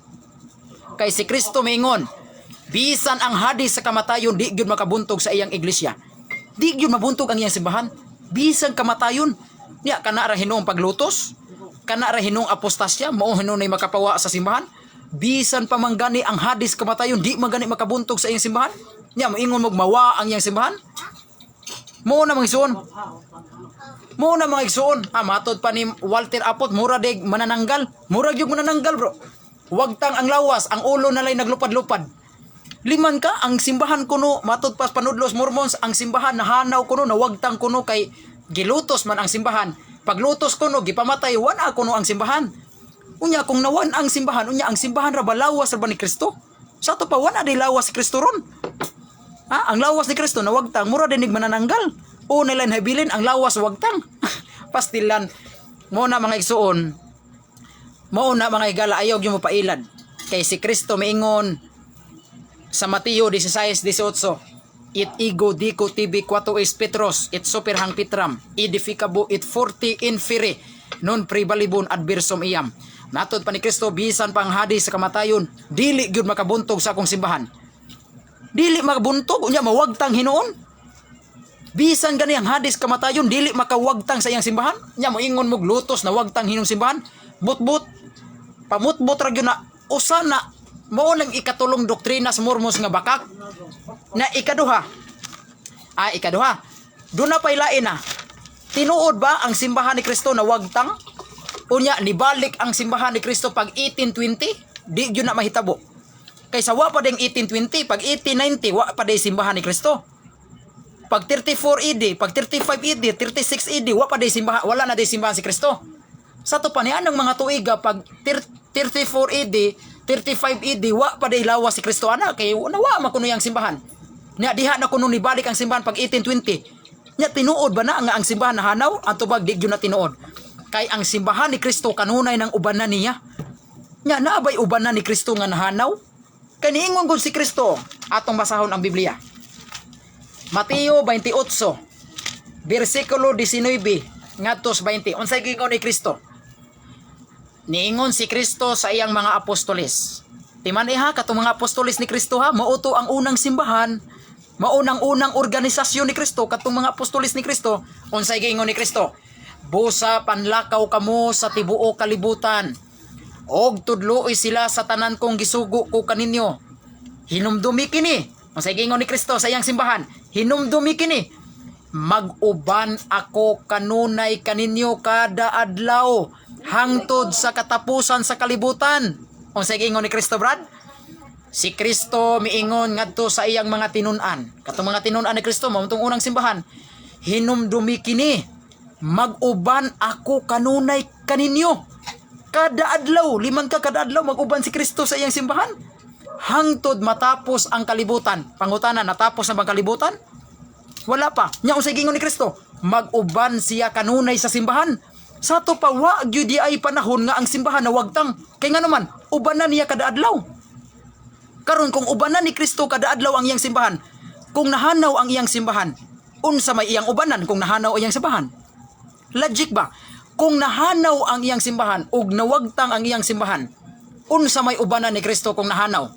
Kay si Kristo miingon, bisan ang hadi sa kamatayon di gyud makabuntog sa iyang iglesia. Di gyud mabuntog ang iyang simbahan. Bisan kamatayon. Nya kana ra hinuong paglutos, kana ra hinuong apostasya, mao hinuon nay makapawa sa simbahan. Bisan pa man gani ang hadis kamatayon di man gani makabuntog sa iyang simbahan. Nya moingon mo mawa ang iyang simbahan. Mao na, mga igsoon. Mao na, mga igsoon. Ah, matod pa ni Walter Apot, mura dig manananggal. Mura gyud manananggal, bro. Wagtang ang lawas, ang ulo na lay naglupad-lupad. Liman ka, ang simbahan kuno, matod pas panudlos Mormons, ang simbahan nahanaw kuno, nawagtang kuno kay gilutos man ang simbahan. Paglutos kuno, gipamatay, wana kuno ang simbahan. Unya, kung nawan ang simbahan, unya, ang simbahan ra ba, lawas ra ba ni Kristo? Sa ato pa, wana di lawas si Kristo ron. Ha? Ang lawas ni Kristo nawagtang, mura dinig manananggal. O nila habilin ang lawas wagtang. Pastilan. Mo na, mga igsuon. Mao na, mga higala, ayaw gyud mo pailad. Kay si Kristo miingon sa Mateo 16:18, "Et ego dico tibi quato es Petrus et super hanc petram edificabo et fortes inferi non praevalebunt adversum eam." Matod pa ni Kristo, bisan pang hadi sa kamatayon dili gyud makabuntog sa akong simbahan. Dili makabuntog, unya mawagtang hinuon. Bisan gani ang hadis kamatayon dili makawagtang sa iyang simbahan. Nya moingon mo lutos na wagtang hinong simbahan. Butbut pamutbot ra gyud na. Usa na mao nang ikatulong doktrina sa Mormons nga bakak. Na ikaduha. Ah, ikaduha. Doon na pailain na. Tinuod ba ang simbahan ni Kristo na wagtang? Unya nibalik ang simbahan ni Kristo pag 1820? Di gyud na mahitabo. Kaysa wa pa ding 1820, pag 1890 wa pa day simbahan ni Kristo. Pag 34 AD, pag 35 AD, 36 AD, wa pa day simbahan, wala na day simbahan si Kristo. Sa to pa ni anang mga tuiga pag 34 AD, 35 AD, wa pa day lawas si Kristo ana kay nawa man kuno yang simbahan. Nya diha na kuno nibalik ang simbahan pag 1820. Nya tinuod ba na nga ang simbahan nahanaw? Ang tubag, di gyud na tinuod. Kay ang simbahan ni Kristo kanunay ng ubanan niya. Nya naabay ubanan ni Kristo nga nahanaw? Kay niingon gud si Kristo, atong basahon ang Biblia. Mateo 28 bersikulo 19 ngadto sa 20. Unsay giingon ni Kristo? Niingon si Kristo sa iyang mga apostoles. Timan iha katong mga apostoles ni Kristo ha, mao to ang unang simbahan, maunang unang organisasyon ni Kristo katong mga apostoles ni Kristo. Unsay giingon ni Kristo? "Busa panlakaw kamo sa tibuok kalibutan. Og tudloi sila sa tanan kong gisugo ko kaninyo. Hinumdumi kini. Unsay giingon ni Kristo sa iyang simbahan? Hinumdumi kini. Mag-uban ako kanunay kaninyo kada adlaw hangtod sa katapusan sa kalibutan. Unsay giingon ni Kristo, Brad? Si Kristo miingon ngadto sa iyang mga tinun-an. Katong mga tinun-an ni Kristo mao tong unang simbahan. Hinumdumi kini. Mag-uban ako kanunay kaninyo. Kada adlaw, liman ka kada adlaw mag-uban si Kristo sa iyang simbahan. Hangtod matapos ang kalibutan. Pangutana, natapos na bang kalibutan? Wala pa. Nya unsay giingon ni Kristo? Mag-uban siya kanunay sa simbahan. Sa ato pa, wa gyud ay panahon nga ang simbahan nawagtang. Kay nga naman, ubanan niya kada adlaw. Karon, kung ubanan ni Kristo kada adlaw ang iyang simbahan, kung nahanaw ang iyang simbahan, unsa may iyang ubanan kung nahanaw ang iyang simbahan? Logic ba? Kung nahanaw ang iyang simbahan ug nawagtang ang iyang simbahan, unsa may ubanan ni Kristo kung nahanaw?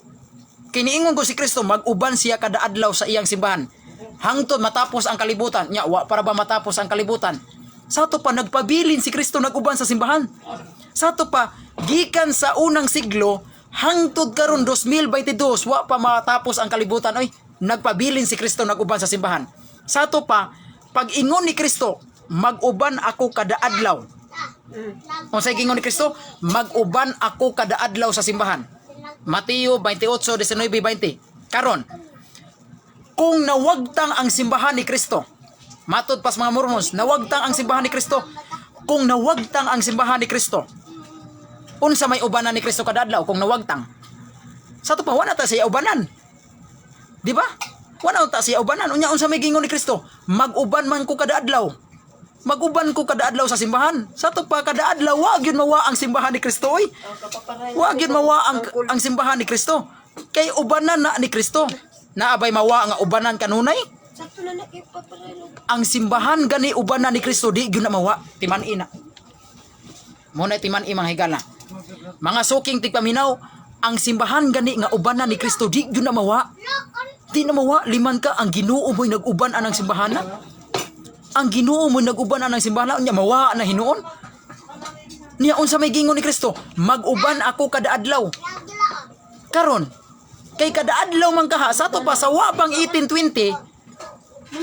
Kiniingon ko si Kristo mag-uban siya kada adlaw sa iyang simbahan hangtod matapos ang kalibutan. Nya wa para ba matapos ang kalibutan? Sa ato pa, nagpabilin si Kristo nag-uban sa simbahan. Sa ato pa, gikan sa unang siglo hangtod karon 2022, wa pa matapos ang kalibutan oy, nagpabilin si Kristo nag-uban sa simbahan. Sa ato pa, pag-ingon ni Kristo, mag-uban ako kada adlaw. Unsay giingon ni Kristo? Mag-uban ako kada adlaw sa simbahan. Mateo 28:19, 20. Karon, kung nawagtang ang simbahan ni Kristo, matod pas mga Mormons, nawagtang ang simbahan ni Kristo. Kung nawagtang ang simbahan ni Kristo, unsa may ubanan ni Kristo kada adlaw kung nawagtang? Sa ato pa, wala ta siya ubanan. Di ba? Wala ta siya ubanan. Unya, unsa may gingon ni Kristo? Mag-uban man ko kada adlaw. Mag-uban ko kada adlaw sa simbahan. Sa ato pa, kada adlaw wa gyud mawa ang simbahan ni Kristo oy. Wa gyud mawa ang simbahan ni Kristo. Kay ubanan na ni Kristo. Naabay mawa nga ubanan kanunay? Sakto na nakipaparelo. Ang simbahan gani ubanan ni Kristo, di gyud na mawa. Timan-i na. Mo na timan-i, mga higala. Mga suking tigpaminaw, ang simbahan gani nga ubanan ni Kristo, di gyud na mawa. Di na mawa, liman ka, ang Ginoo mo'y nag-uban anang simbahan na. Ang Ginoo mo'y nag-uban anang simbahan na, unya mawa na hinuon. Niya unsa may gingon ni Kristo? Mag-uban ako kada adlaw. Karon, kay kada adlaw man kaha, sa ato pa sa wabang 1820,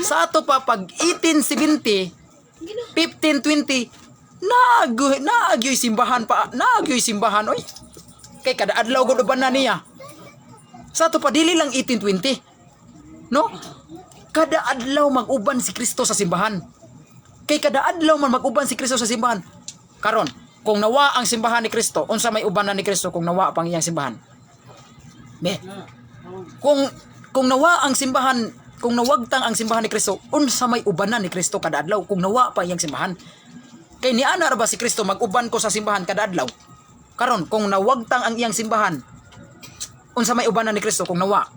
sa ato pa pag 1870, 1520, naagyoy simbahan pa, naagyoy simbahan oy. Kay kada adlaw gud uban na niya. Sa ato pa, dili lang 1820. No? Kada adlaw mag-uban si Kristo sa simbahan. Kay kada adlaw man mag-uban si Kristo sa simbahan. Karon, kung nawa ang simbahan ni Kristo, unsa may ubanan ni Kristo kung nawa pang iyang simbahan? Be. Kung nawa ang simbahan, kung nawagtang ang simbahan ni Kristo, unsa may ubanan ni Kristo kada adlaw kung nawa pa iyang simbahan? Kay niana ra ba si Kristo, mag-uban ko sa simbahan kada adlaw? Karon, kung nawagtang ang iyang simbahan, unsa may ubanan ni Kristo kung nawa?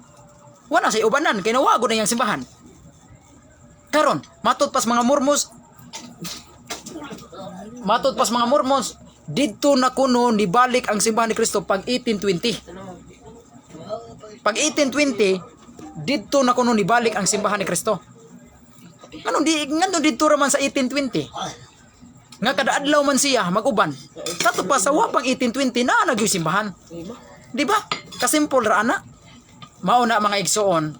Wala say ubanan kay nawa gud ang iyang simbahan. Karon, matod pas mga Mormons, didto na kuno nibalik ang simbahan ni Kristo pag 1820. Pag 1820, didto na kuno nibalik ang simbahan ni Kristo. Anong di ngano didto ra man sa 1820? Nga kada adlaw man siya mag-uban. Kato pa sa wapang 1820 na nagyoy simbahan. Di ba? Kasimple ra ana. Mao na, mga igsuon.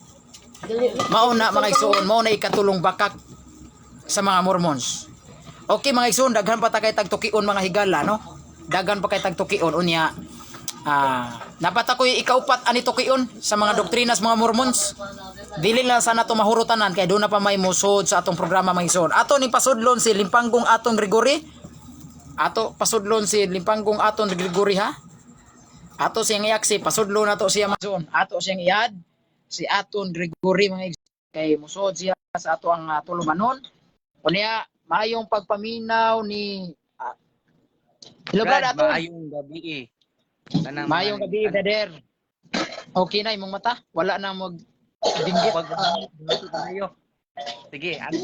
Mao na, mga igsuon, mao na ikatulong bakak sa mga Mormons. Okay, mga igsuon, daghan pa ta kay tagtukion, mga higala, no? Daghan pa kay tagtukion unya. Dapat ako ikaupat ani tukion sa mga doktrina sa mga Mormons. Dili lang sana to mahurutanan kay doon na pa may musod sa atong programa, mga igsuon. Ato ning pasudlon si Limpanggong Aton Gregory. Ato pasudlon si Limpanggong Aton Gregory ha. Ato siyang iaksi, pasudlo na to siya, mga igsuon. Ato siyang iad si Aton Gregory, mga igsuon, kay musod siya sa ato ang tulumanon. Unya, maayong pagpaminaw ni Hello, Brad, Brad, Aton. maayong gabi eh. Kanang Maayong gabi, brother. Okay na imong mata? Wala na mag dinggit. Wag tayo. Sige, ano?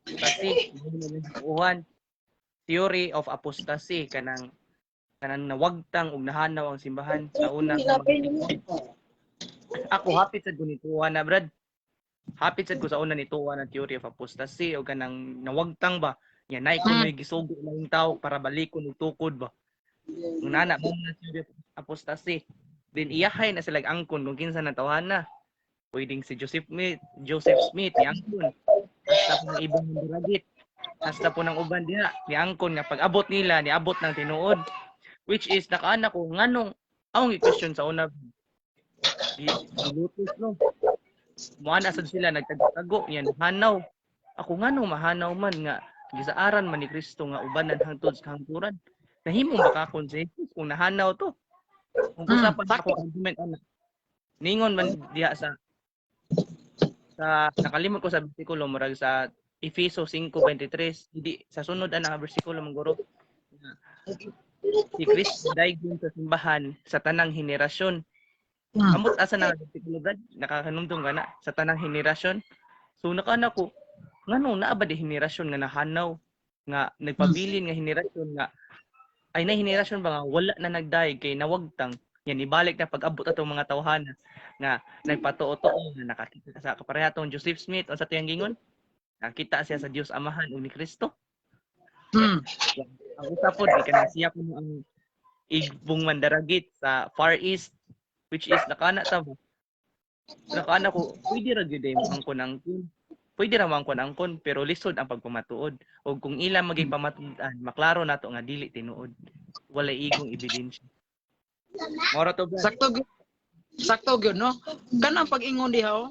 Kasi uhan theory of apostasy, kanang nawagtang ug nahanaw ang simbahan sa una. Ako, hapit sad ko nituwa na, Brad. Hapit sad ko sa una nituwa na theory of apostasy o kanang nawagtang ba nya nay kunoy gisugo lang tao para balikon og tukod ba. Ang nana mo na theory of apostasy. Then iyahay na sila angkon kung kinsa na tawhana. Pwedeng si Joseph Smith ni angkon. Hasta po ng ibang mandaragit. Hasta po ng uban diha ni angkon nga pag abot nila, niabot ng tinuod. Which is nakaana ko nganong akong i-question sa una, gilutos, no. Muana sad sila, nagtago yan, hanaw. Ako, nganong mahanaw man nga gisaaran man ni Kristo nga ubanan hangtod sa kahangturan? Nahimong bakakon si Jesus kung nahanaw to. Kung usapan ako argument ana. Ningon man diha sa nakalimot ko sa bersikulo, murag sa Efeso 5:23, hindi sa sunod ana nga bersikulo man guro, si Kristo daygon sa simbahan sa tanang henerasyon. Amot asa na nga bersikulo, Brad? Nakakanumdum ka na sa tanang henerasyon. So nakaana ko, nganong naa ba di henerasyon nga nahanaw, nga nagpabilin nga henerasyon, nga ay na henerasyon ba nga wala na nagdayeg kay nawagtang yan, ibalik na pag-abot atong mga tawhana nga nagpatuo-tuo nga nakakita sa kapareha tong Joseph Smith? Unsa tuyang gingon? Nakita siya sa Dios Amahan ug ni Kristo. Ang usa pod di kanang siya kuno ang igbong mandaragit sa Far East, which is nakana ta ba, nakana ko pwede ra gyud mo angkon angkon, pwede ra mo angkon angkon, pero lisod ang pagpamatuod, ug kung ila maging pamatud-an, maklaro nato nga dili tinuod, walay igong ebidensya. Mora to ba? Sakto gyud. Sakto gyud, no. Kanang pag-ingon diha oh,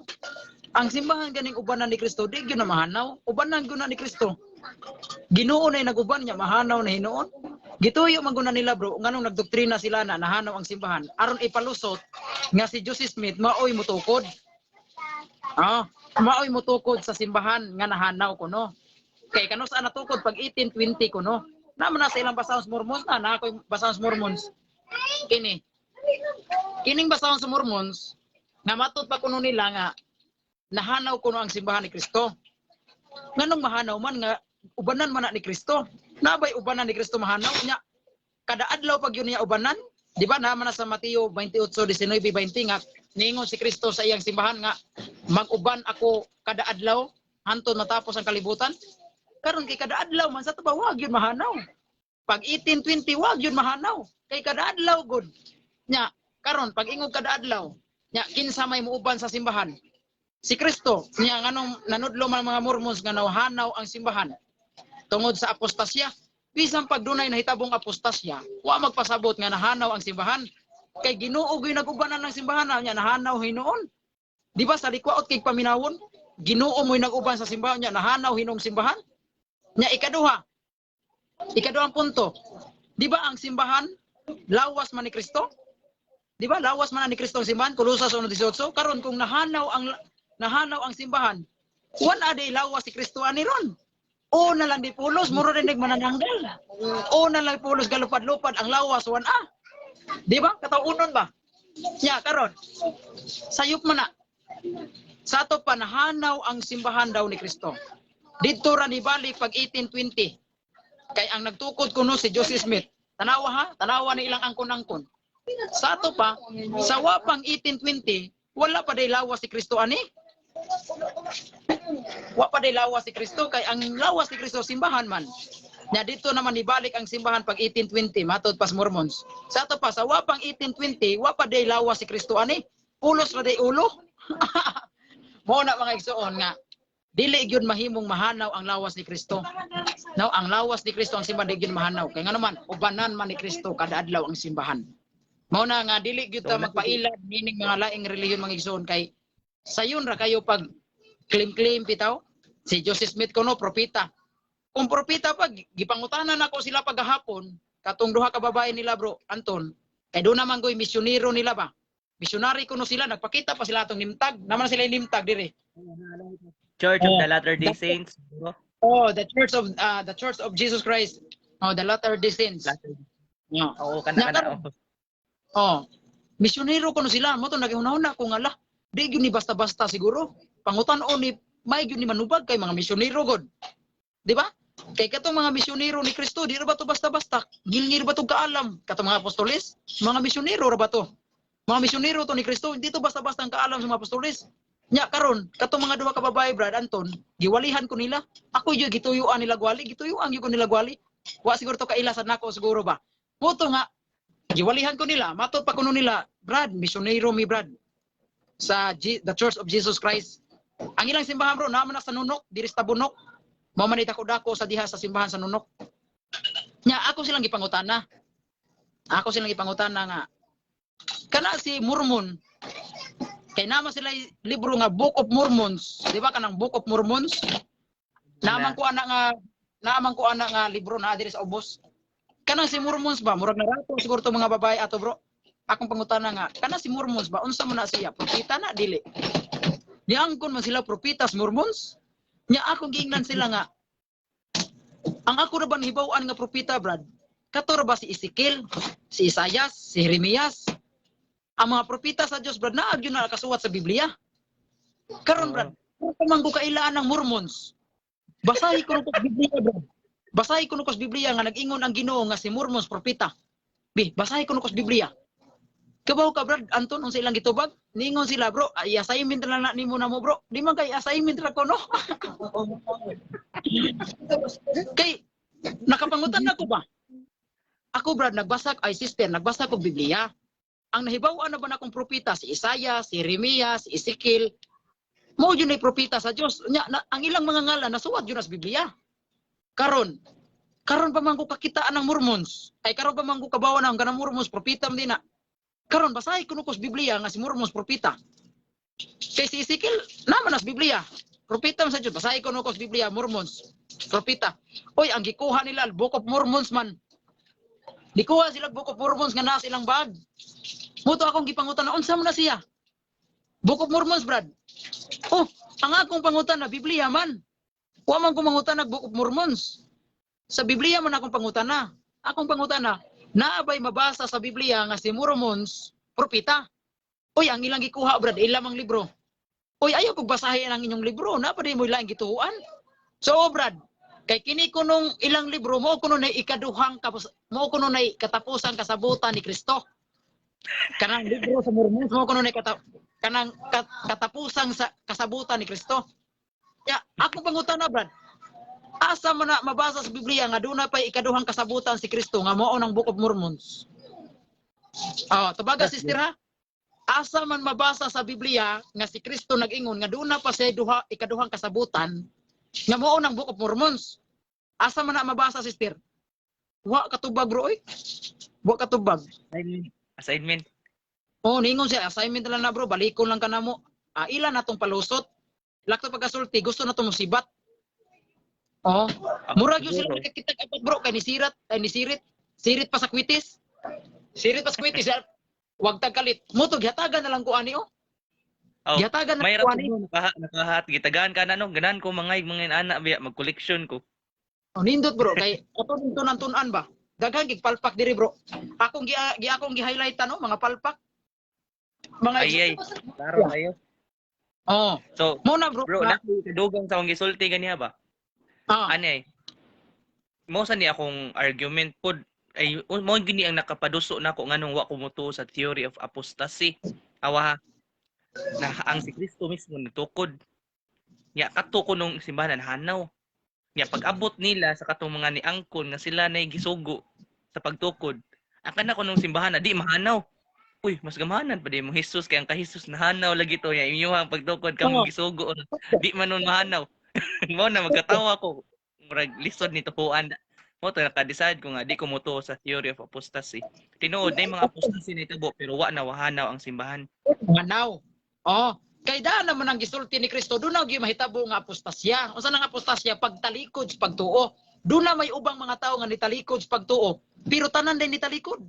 ang simbahan ganing ubanan ni Kristo di gyud na mahanaw. Ubanan gyud na ni Kristo. Ginoo na nag-uban niya, mahanaw na hinuon. Gituyo man gud na nila, bro, nganong nagdoktrina sila na nahanaw ang simbahan aron ipalusot nga si Joseph Smith maoy mutukod. Maoy mutukod sa simbahan nga nahanaw kuno. Kay kano sa natukod pag 1820 kuno. Naman na sa ilang basahon sa Mormons na, na ako'y basahon sa Mormons. Kini. Kining basahon sa Mormons nga matud pa kuno nila nga nahanaw kuno ang simbahan ni Kristo. Nganong mahanaw man nga ubanan man na ni Kristo? Nabay ubanan ni Kristo mahanaw nya? Kada adlaw pag yun niya ubanan, di ba naman na sa Mateo 28:19 20 nga niingon si Kristo sa iyang simbahan nga mag-uban ako kada adlaw hantod matapos ang kalibutan? Karon kay kada adlaw man sa to ba, wag yun mahanaw. Pag 1820, wag yun mahanaw. Kay kada adlaw gud. Nya karon pag ingog kada adlaw, nya kinsa may muuban sa simbahan? Si Kristo. Nya nganong nanudlo man mga Mormons nga nawhanaw ang simbahan tungod sa apostasya? Bisan pag dunay nahitabong apostasya, wa magpasabot nga nahanaw ang simbahan. Kay Ginoo gyud nag-ubanan ng simbahan nya nahanaw hinuon. Di ba sa likwaot kay paminawon, Ginoo mo'y nag-uban sa simbahan nya nahanaw hinong simbahan? Nya ikaduha. Ikaduhang punto. Di ba ang simbahan lawas man ni Kristo? Di ba lawas man ni Kristo ang simbahan? Kolosas 1:18. Karon kung nahanaw ang simbahan, wala di lawas si Kristo ani ron. O na lang di pulos, muro rin manananggal. O na lang pulos galupad-lupad ang lawas, wan ah. Di ba? Kataunon ba? Nya karon. Sayop man na. Sa ato pa, nahanaw ang simbahan daw ni Kristo. Didto ra nibalik pag 1820. Kay ang nagtukod kuno si Joseph Smith. Tanawa ha, tanawa ni ilang angkon-angkon. Sa ato pa, sa wapang 1820, wala pa day lawas si Kristo ani. Wa pa day lawas si Kristo kay ang lawas ni Kristo simbahan man. Nya dito naman nibalik ang simbahan pag 1820 matod pas Mormons. Sa ato pa, sa wapang 1820, wa pa day lawas si Kristo ani. Pulos ra day ulo. Mo na, mga igsuon, nga dili gyud mahimong mahanaw ang lawas ni Kristo. Now, ang lawas ni Kristo, ang simbahan, di gyud mahanaw. Kay ngano man, ubanan man ni Kristo kada adlaw ang simbahan. Mao na nga dili gyud ta magpailad nining mga laing relihiyon, mga igsuon, kay sayon ra kayo pag claim-claim bitaw. Si Joseph Smith kuno propeta. Kung propeta pa, gipangutanan nako sila pagahapon, katong duha ka babae nila, bro, Anton, kay doon naman goy misyonero nila ba? Misyonary kuno sila, nagpakita pa sila atong name tag. Naman sila yung name tag dire. Church of the Latter-day Saints, bro. Oh, the Church of Jesus Christ. Oh, the Latter-day Saints. Oh. Oo, kana kana. Oh. Oh. Misyonero kuno sila, mo to naghunahuna ko nga la. Di gyud ni basta-basta siguro. Pangutan-on ni may gyud ni manubag kay mga misyonero god. Di ba? Kay katong mga misyonero ni Kristo, di ra ba to basta-basta? Gilngir ba to kaalam? Katong mga apostoles, mga misyonero ra ba to? Mga misyonero to ni Kristo, hindi to basta-basta ang kaalam sa mga apostoles. Nya karon, katong mga duha ka babae, Brad Anton, giwalihan ko nila. Ako gyud gituyuan nila gwali, gituyuan gyud ko nila gwali. Wa siguro to kaila sa nako siguro ba. Puto nga Giwalihan ko nila, matod pa kuno nila, "Brad, misyonero mi, Brad. Sa The Church of Jesus Christ." Ang ilang simbahan, bro, naa man na sa Nunok, diri sa Tabunok. Mao man dako sa diha sa simbahan sa Nunok. Nya ako silang gipangutana. Ako silang gipangutana nga kana si Mormon, kay naman sila libro nga Book of Mormons, di ba, kanang Book of Mormons? Naman ko ana nga libro na diri sa ubos. Kanang si Mormons ba, murag narato siguro to mga babae ato, bro. Akong pangutana nga kana si Mormons ba, unsa man na siya, propeta na dili? Niangkon man sila, propetas Mormons. Nya akong giingnan sila nga ang ako ra ba nahibaw-an nga propeta, Brad? Kato ra ba si Ezekiel, si Isaias, si Jeremias? Ang mga propeta sa Dios, Brad, naa gyud na kasuwat sa Biblia. Karon, Brad, kung man ko kailaan ng Mormons, basahi ko sa Biblia, Brad. Basahi ko sa Biblia nga nag-ingon ang Ginoo nga si Mormons propeta. Bi, basahi ko sa Biblia. Kabaw ka, Brad, Anton, unsa ilang gitubag? Niingon sila, "Bro, ay assignment lang na nimo na mo, bro." Di man kay assignment ra ko, no? Kay nakapangutan na ko ba? Ako, Brad, nagbasa, ay sister, nagbasa ko Biblia. Ang nahibaw-an na ba na akong propeta si Isaiah, si Jeremias, si Ezekiel, mao yun ay propeta sa Dios. Nya, na, ang ilang mga ngalan nasuwat yun sa Biblia. Karon, karon pa man ko kakitaan ng Mormons. Ay karon pa man ko kabawan ang kanang Mormons propeta man din na. Karon basahi ko sa Biblia nga si Mormons propeta. Kay si Ezekiel naman nas Biblia. Propeta man sa Dios. Basahi ko sa Biblia Mormons propeta. Oy, ang gikuha nila Book of Mormons man. Gikuha sila Book of Mormons nga nasa ilang bag. Muto akong gipangutan na unsa man na siya? Book of Mormons, Brad. Oh, ang akong pangutan na Biblia man. Wa man ko mangutan nag Book of Mormons. Sa Biblia man akong pangutana. Akong pangutana, naa bay mabasa sa Biblia nga si Mormons propeta? Uy, ang ilang gikuha, Brad, ilang ang libro. Uy, ayaw kog basahin ang inyong libro, na pa di mo ilang gituan. So, Brad, kay kini kunong ilang libro mo kuno na ikaduhang kapos, mo kuno na katapusang kasabutan ni Kristo. Kanang libro sa Mormons mo kuno na kanang katapusang sa kasabutan ni Kristo. Ya, ako pangutana, Brad. Asa man na mabasa sa Biblia nga doon na pa'y ikaduhang kasabutan si Kristo nga mao ng Book of Mormons? Ah, tubaga, sister, ha? Asa man mabasa sa Biblia nga si Kristo nag-ingon nga doon na pa siya duha ikaduhang kasabutan nga mao ng Book of Mormons? Asa man na mabasa, sister? Wa katubag, bro, oy. Wa katubag. Assignment. Assignment. Oh, ningon siya, "Assignment lang na, bro, balikon lang ka na mo." Ah, ila na tong palusot. Lakto pagkasulti, gusto na tong musibat. Oh, murag yun sila nakakita apat, bro, kay nisirat, ay nisirit, sirit pa sa kwitis. Sirit pa sa kwitis, ah. Wag tagkalit. Mo to gihatagan na lang ko ani oh. Oh, Gihatagan na may lang ko ani. rato nakahat gitagaan ka na no, ganahan ko mga anak biya mag-collection ko. Oh, nindot, bro, kay ato ning tunan-tunan ba. Daghan gig palpak diri, bro. Akong gi-highlight no mga palpak. Mga Ay ay, klaro ayo. Oh, So, mo na, bro. Bro, na kadugang sa akong gisulti ganiha ba? Ah, Ani ay mo sa ni akong argument pod ay mo gini ang nakapaduso nako nganong wa ko motuo sa theory of apostasy. Awa ha. Na ang si Kristo mismo nitukod. Nya kadto ko nung simbahan hanaw. Nya pag-abot nila sa katong mga niangkon nga sila nay gisugo sa pagtukod. Ang kana ko nung simbahan na di mahanaw. Uy, mas gamahanan pa di mo Jesus kay ang ka Jesus nahanaw lagi to ya inyuhang pagtukod kamo gisugo di man nun mahanaw. Mo na magkatawa ko. Murag lisod ni tuhuan. Mo to naka-decide ko nga di ko motuo sa theory of apostasy. Tinuod na yung mga apostasy na itabo pero wa na wahanaw ang simbahan. Manaw. Oh, kay daan naman ang gisulti ni Kristo, doon na gyud mahitabo nga apostasya. Unsa nang apostasya? Pagtalikod sa pagtuo. Doon na may ubang mga tao nga nitalikod sa pagtuo, pero tanan din nitalikod.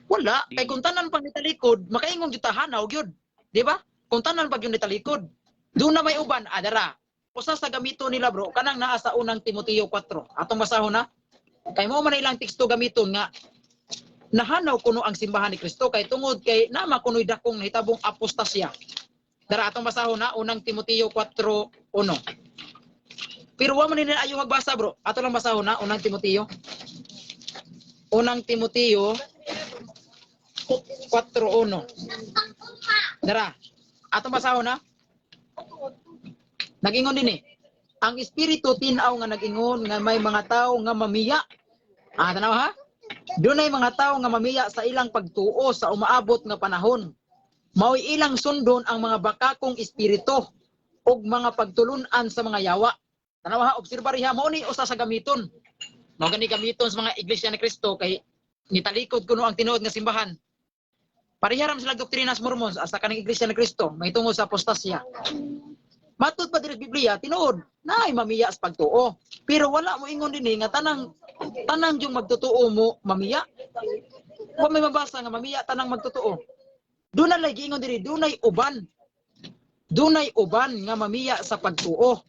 Wala, kay kung tanan pang nitalikod, makaingon gyud ta hanaw gyud. Di ba? Kung tanan pag gyud nitalikod, doon na may uban adara. Usa sa gamito nila, bro, kanang naa sa Unang Timoteo 4. Atong basahon na. Kay mo man ilang teksto gamiton nga nahanaw kuno ang simbahan ni Kristo kay tungod kay nama kuno'y dakong nahitabong apostasya. Dara, atong basahon na Unang Timoteo 4:1. Pero wa man nila ayo magbasa, bro. Ato lang basahon na Unang Timoteo. Unang Timoteo 4:1. Dara. Atong basahon na. Nag-ingon din eh. Ang espiritu tin-aw nga nag-ingon nga may mga tao nga mamiya. Ah, tanaw ha? Dunay mga tawo nga mamiya sa ilang pagtuo sa umaabot nga panahon. Mao'y ilang sundon ang mga bakakong espiritu ug mga pagtulun-an sa mga yawa. Tanawa ha, obserba riha, mao ni usa sa gamiton. Mao gani gamiton sa mga Iglesia ni Cristo kay nitalikod kuno ang tinuod nga simbahan. Pareha ra sila doktrina sa Mormons asa kaning Iglesia ni Cristo mahitungod sa apostasya. Matud pa diri sa Biblia, tinuod naay mamiya sa pagtuo. Pero wala mo ingon dinhi nga tanang tanang yung magtotoo mo mamiya. Wa may mabasa nga mamiya tanang magtotoo. Doon na giingon diri, dunay uban. Dunay uban nga mamiya sa pagtuo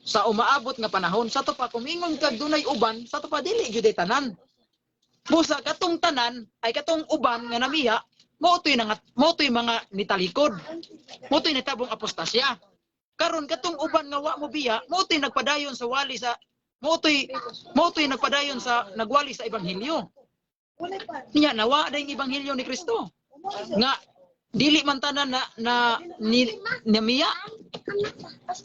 sa umaabot nga panahon. Sa to pa, kumingon kag dunay uban, sa to pa dili gyud ay tanan. Busa katong tanan ay katong uban nga namiya, mao to'y mga nitalikod. Mao to'y nitabong apostasya. Karon katong uban nga wa mo biya, mao to'y nagpadayon sa wali sa mao to'y nagpadayon sa nagwali sa ebanghelyo. Niya nawa dayong ebanghelyo ni Kristo. Nga dili man tanan na na ni, namiya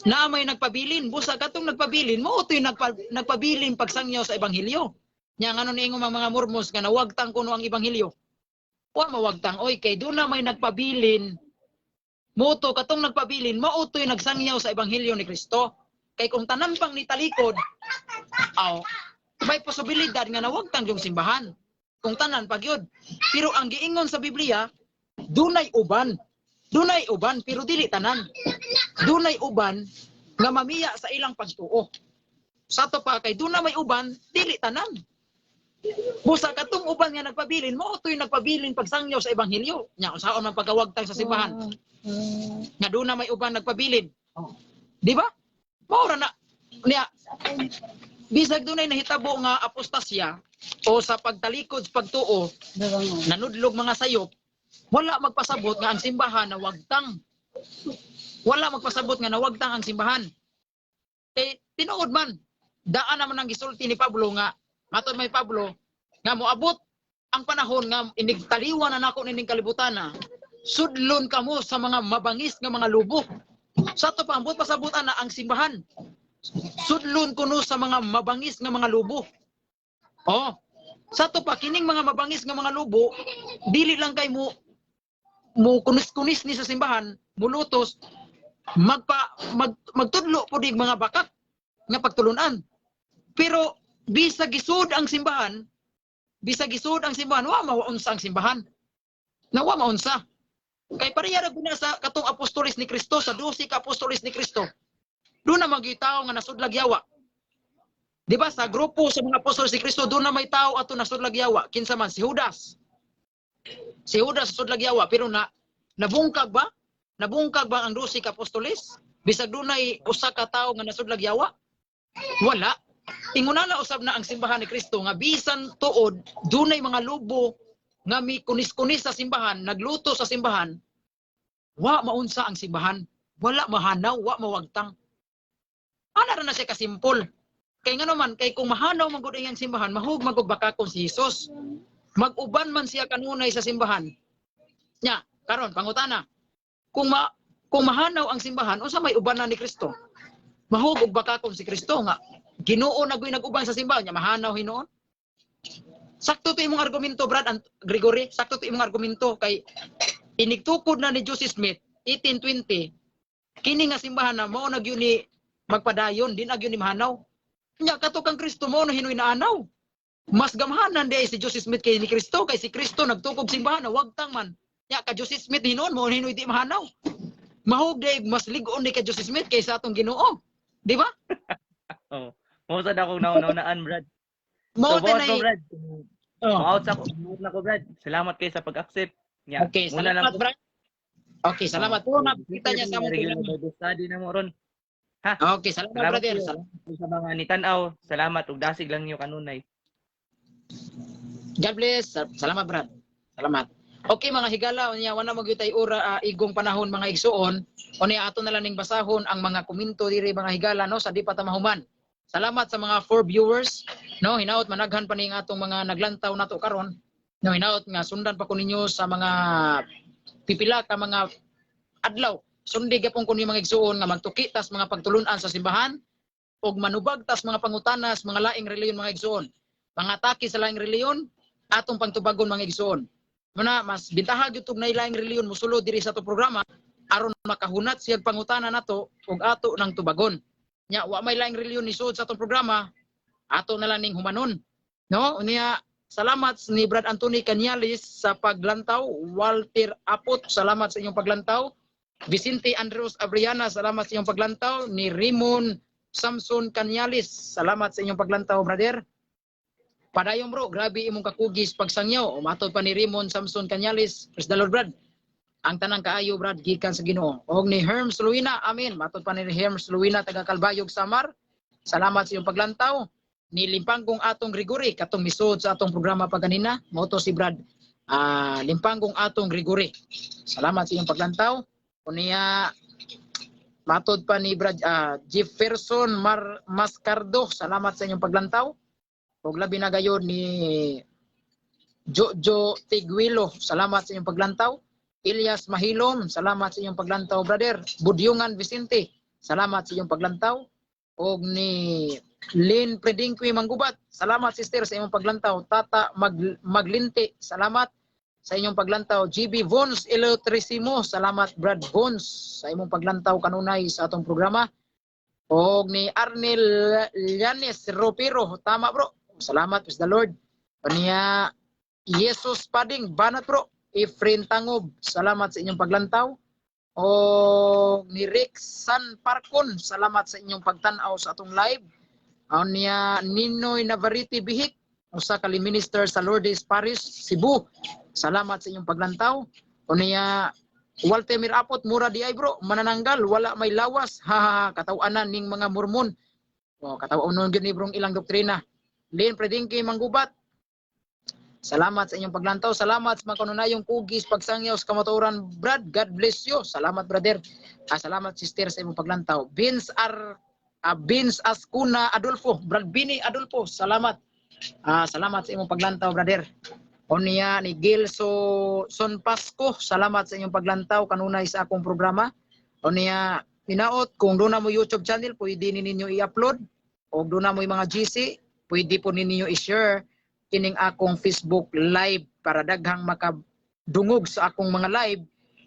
na may nagpabilin, busa katong nagpabilin mao to'y nagpabilin pagsangyaw sa ebanghelyo. Nya ngano niingon mga Mormons nga nawagtang kuno ang ebanghelyo? Wa mawagtang oy, kay doon na may nagpabilin. Moto katong nagpabilin mao to'y nagsangyaw sa ebanghelyo ni Kristo. Kay kung tanan pang nitalikod, aw, may posibilidad nga nawagtang yung simbahan kung tanan pagyud. Pero ang giingon sa Biblia, dunay uban. Dunay uban pero dili tanan. Dunay uban nga mamiya sa ilang pagtuo. Sa to pa kay duna may uban, dili tanan. Busa katong uban nga nagpabilin, mao to'y nagpabilin pagsangyaw sa ebanghelyo. Nya unsaon man pagkawagtang sa simbahan nga duna may uban nagpabilin? Di ba? Mao ra na niya, bisag dunay nahitabo nga apostasya o sa pagtalikod sa pagtuo, nanudlog mga sayop, wala magpasabot nga ang simbahan nawagtang. Wala magpasabot nga nawagtang ang simbahan. Kay tinuod man, daan naman ang gisulti ni Pablo nga matod may Pablo nga moabot ang panahon nga inigtaliwan na nako nining kalibutan na sudlon kamo sa mga mabangis nga mga lubo. Sa to pa, ambot pasabutan na ang simbahan. Sudlon kuno sa mga mabangis nga mga lubo. Oh. Sa to pa, kining mga mabangis nga mga lubo, dili lang kay mo mo kunis-kunis ni sa simbahan, mulutos, magtudlo pud og mga bakak nga pagtulunan. Pero bisag gisud ang simbahan, bisag gisud ang simbahan, wa maunsa ang simbahan. Na wa maunsa. Kay pareha ra gud na sa katong apostoles ni Kristo, sa 12 ka apostoles ni Kristo. Doon na magitaw nga nasudlag yawa. Di ba sa grupo sa mga apostoles ni Kristo, doon na may tao ato nasudlag yawa. Kinsa man? Si Judas. Si Judas nasudlag yawa, pero na nabungkag ba? Nabungkag ba ang 12 ka apostoles? Bisag dunay usa ka tawo nga nasudlag yawa? Wala. Inguna na usab na ang simbahan ni Kristo nga bisan tuod dunay mga lubo nga mi kunis-kunis sa simbahan, nagluto sa simbahan, wa maunsa ang simbahan, wala mahanaw, wa mawagtang. Ana ra na siya kasimpol. Kay ngano man, kay kung mahanaw man gud ang simbahan, mahug magug bakakon si Jesus. Mag-uban man siya kanunay sa simbahan. Nya, karon pangutana. Kung mahanaw ang simbahan, unsa may ubanan ni Kristo? Mahug og bakakon si Kristo nga Ginoo na guy nag-uban sa simbahan, nya mahanaw hinuon. Sakto to imong argumento, Brad Gregory, sakto to imong argumento kay inigtukod na ni Joseph Smith 1820 kini nga simbahan na mao na gyud ni magpadayon, di na gyud ni mahanaw. Nya kato kang Kristo mo na hinuy naanaw. Mas gamhanan di ay si Joseph Smith kay ni Kristo, kay si Kristo nagtukog simbahan na wagtang man. Nya ka Joseph Smith hinuon mo hinuy di mahanaw. Mahug di mas lig-on ni ka Joseph Smith kaysa atong Ginoo. Di ba? Oh. Mao sad akong nauna-unaan, Brad. Mao So, buot tinay ko, Brad. Oh. Out sa ko, na ko, Brad. Salamat kay sa pag-accept. Nya, Okay, muna lang salamat, Brad. Okay, salamat. Puro na kita niya sa among Regular programa. Bible study na mo ron. Okay, salamat, Salamat brother. kayo. Salamat. Sa mga nitan-aw, salamat ug dasig lang niyo kanunay. God bless. Salamat, Brad. Salamat. Okay, mga higala, unya wala mo gyud tay ora, igong panahon, mga igsuon. Unya ato na lang ning basahon ang mga komento diri, mga higala, no, sa di pa ta mahuman. Salamat sa mga four viewers, no, hinaot managhan pa ning atong mga naglantaw nato karon. No, hinaot nga sundan pa ko ninyo sa mga pipila ka mga adlaw. Sundi gyapon ko ninyo, mga igsuon, nga magtuki tas mga pagtulunan sa simbahan ug manubag tas mga pangutanas mga laing relihiyon, mga igsuon. Mga atake sa laing reliyon atong pangtubagon, mga igsoon. Muna mas bintaha gyud tug nay laing reliyon mosulod diri sa ato programa aron makahunat siya pangutana nato ug ato nang tubagon. Nya wa may laing reliyon ni suod sa atong programa, ato na lang ning humanon. No? Unya salamat ni Brad Anthony Canyales sa paglantaw, Walter Apot, salamat sa inyong paglantaw. Vicente Andrews Abriana, salamat sa inyong paglantaw. Ni Raymond Samson Canyales, salamat sa inyong paglantaw, brother. "Padayon bro, grabe imong kakugis pagsangyaw." Umatod pa ni Raymond Samson Canyales. Praise the Lord, brad. Ang tanang kaayo, brad, gikan sa Ginoo. Og ni Herms Luina, amen. Matod pa ni Herms Luina, taga Calbayog, Samar. Salamat sa iyong paglantaw. Ni Limpanggong Atong Gregory, katong misod sa atong programa paganina, mao to si Brad Limpanggong Atong Gregory. Salamat sa iyong paglantaw. Unya matod pa ni Brad Jefferson Mar Mascardo, salamat sa inyong paglantaw. Ug labi na gayon ni Jojo Tiguilo, salamat sa inyong paglantaw. Elias Mahilom, salamat sa inyong paglantaw, brother. Budyungan Vicente, salamat sa inyong paglantaw. Og ni Lynn Predingqui Manggubat, salamat, sister, sa inyong paglantaw. Tata Maglinti, salamat sa inyong paglantaw. GB Vons Elotrisimo, salamat, Brad Vons, sa imong paglantaw kanunay sa atong programa. Og ni Arnel Llanes Ropero, tama bro. Salamat, praise the Lord. Unya Jesus Pading, banat bro. Efrain Tangob, salamat sa inyong paglantaw. O ni Rick San Parcon, salamat sa inyong pagtan-aw sa atong live. Unya Ninoy Navarrete Bihik, usa ka minister sa Lourdes Parish, Cebu. Salamat sa inyong paglantaw. Unya Walter Mirapot, "Mura di ay bro, manananggal, wala may lawas." Ha ha, ha, katawanan ning mga Mormon. O, katawanan gyud ni brong ilang doktrina. Lin Predingki Manggubat, salamat sa inyong paglantaw. Salamat sa mga kanunayong kugis pagsangyaw sa kamatuoran, Brad. God bless you. Salamat, brother. Salamat, sister, sa imong paglantaw. Vince Ascuna Adolfo, Brad Bini Adolfo, salamat. Salamat sa imong paglantaw, brother. Unya ni Gilso Son Pasco, salamat sa inyong paglantaw kanunay sa akong programa. Unya hinaot kung duna mo YouTube channel, pwede ni ninyo i-upload o duna mo mga GC, pwede po ninyo i-share kining akong Facebook Live para daghang makadungog sa akong mga live,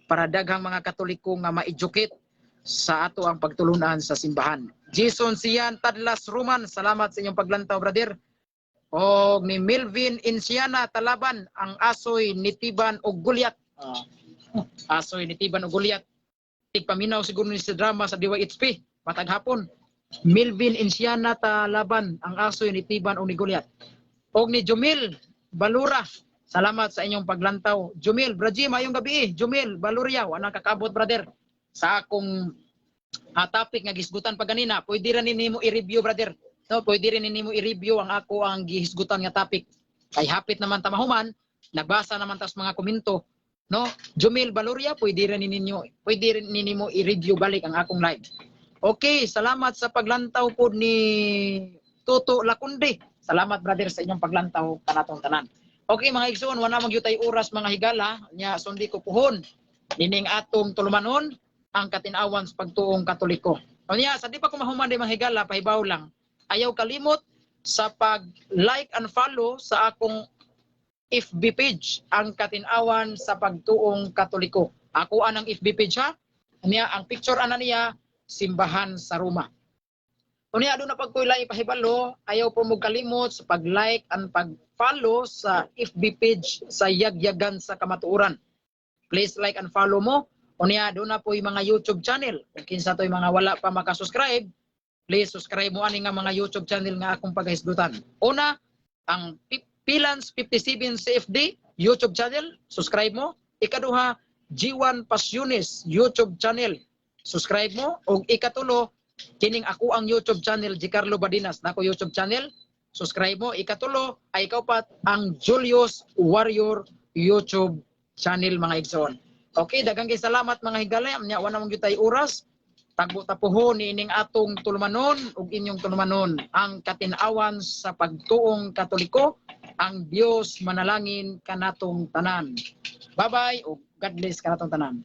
para daghang mga Katoliko nga ma-educate sa ato ang pagtulunan sa simbahan. Jason Sian Tadlas Roman, salamat sa inyong paglantaw, brother. Og ni Melvin Insiana Talaban, "Ang asoy ni Tiban og Goliath." Asoy ni Tiban og Goliath. Tigpaminaw siguro ni sa drama sa DYHP matag hapon. Melvin Insiana Talaban, "Ang asoy ni Tiban og ni Goliath." Og ni Jumil Balura, salamat sa inyong paglantaw. Jumil, Braji, mayong gabi eh. Jumil Baluria, wala kakabot, brother, sa akong topic nga gisgutan pa ganina, pwede ra nimo i-review, brother. No, pwede rin nimo i-review ang ako ang gihisgutan nga topic. Kay hapit naman ta mahuman, nagbasa naman tas mga komento, no? Jumil Baluria, pwede rin nimo i-review balik ang akong live. Okay, salamat sa paglantaw po ni Toto Lakunde. Salamat, brother, sa inyong paglantaw kanatong tanan. Okay mga igsoon, wala man gyud tay oras, mga higala, nya sundi ko puhon nining atong tulumanon, ang katinawan sa pagtuong Katoliko. Unya sa di pa ko mahuman di, mga higala, pahibaw lang. Ayaw kalimot sa pag-like and follow sa akong FB page, ang Katinawan sa Pagtuong Katoliko. Ako anang FB page ha. Niya ang picture ana niya simbahan sa Roma. Unya aduna pag koy ipahibalo, ayaw po mo kalimot sa pag-like and pag-follow sa FB page sa Yagyagan sa Kamatuoran. Please like and follow mo. Unya aduna po yung mga YouTube channel. Kung kinsa to'y mga wala pa makasubscribe, please subscribe mo ani nga mga YouTube channel nga akong pagahisgutan. Una, ang Pilans 57 CFD YouTube channel, subscribe mo. Ikaduha, G1 Passionis YouTube channel, subscribe mo. Og ikatulo, kining ako ang YouTube channel, Gicarlo Badinas, nako YouTube channel, subscribe mo. Ikatulo, ay ikaupat, ang Julius Warrior YouTube channel, mga igsoon. Okay, daghang kay salamat, mga higala. Nya wala man gyud tay oras. Tagbo tapuhon niining atong tulumanon ug inyong tulumanon, ang katinawan sa pagtuong Katoliko. Ang Dios manalangin kanatong tanan. Bye-bye ug God bless kanatong tanan.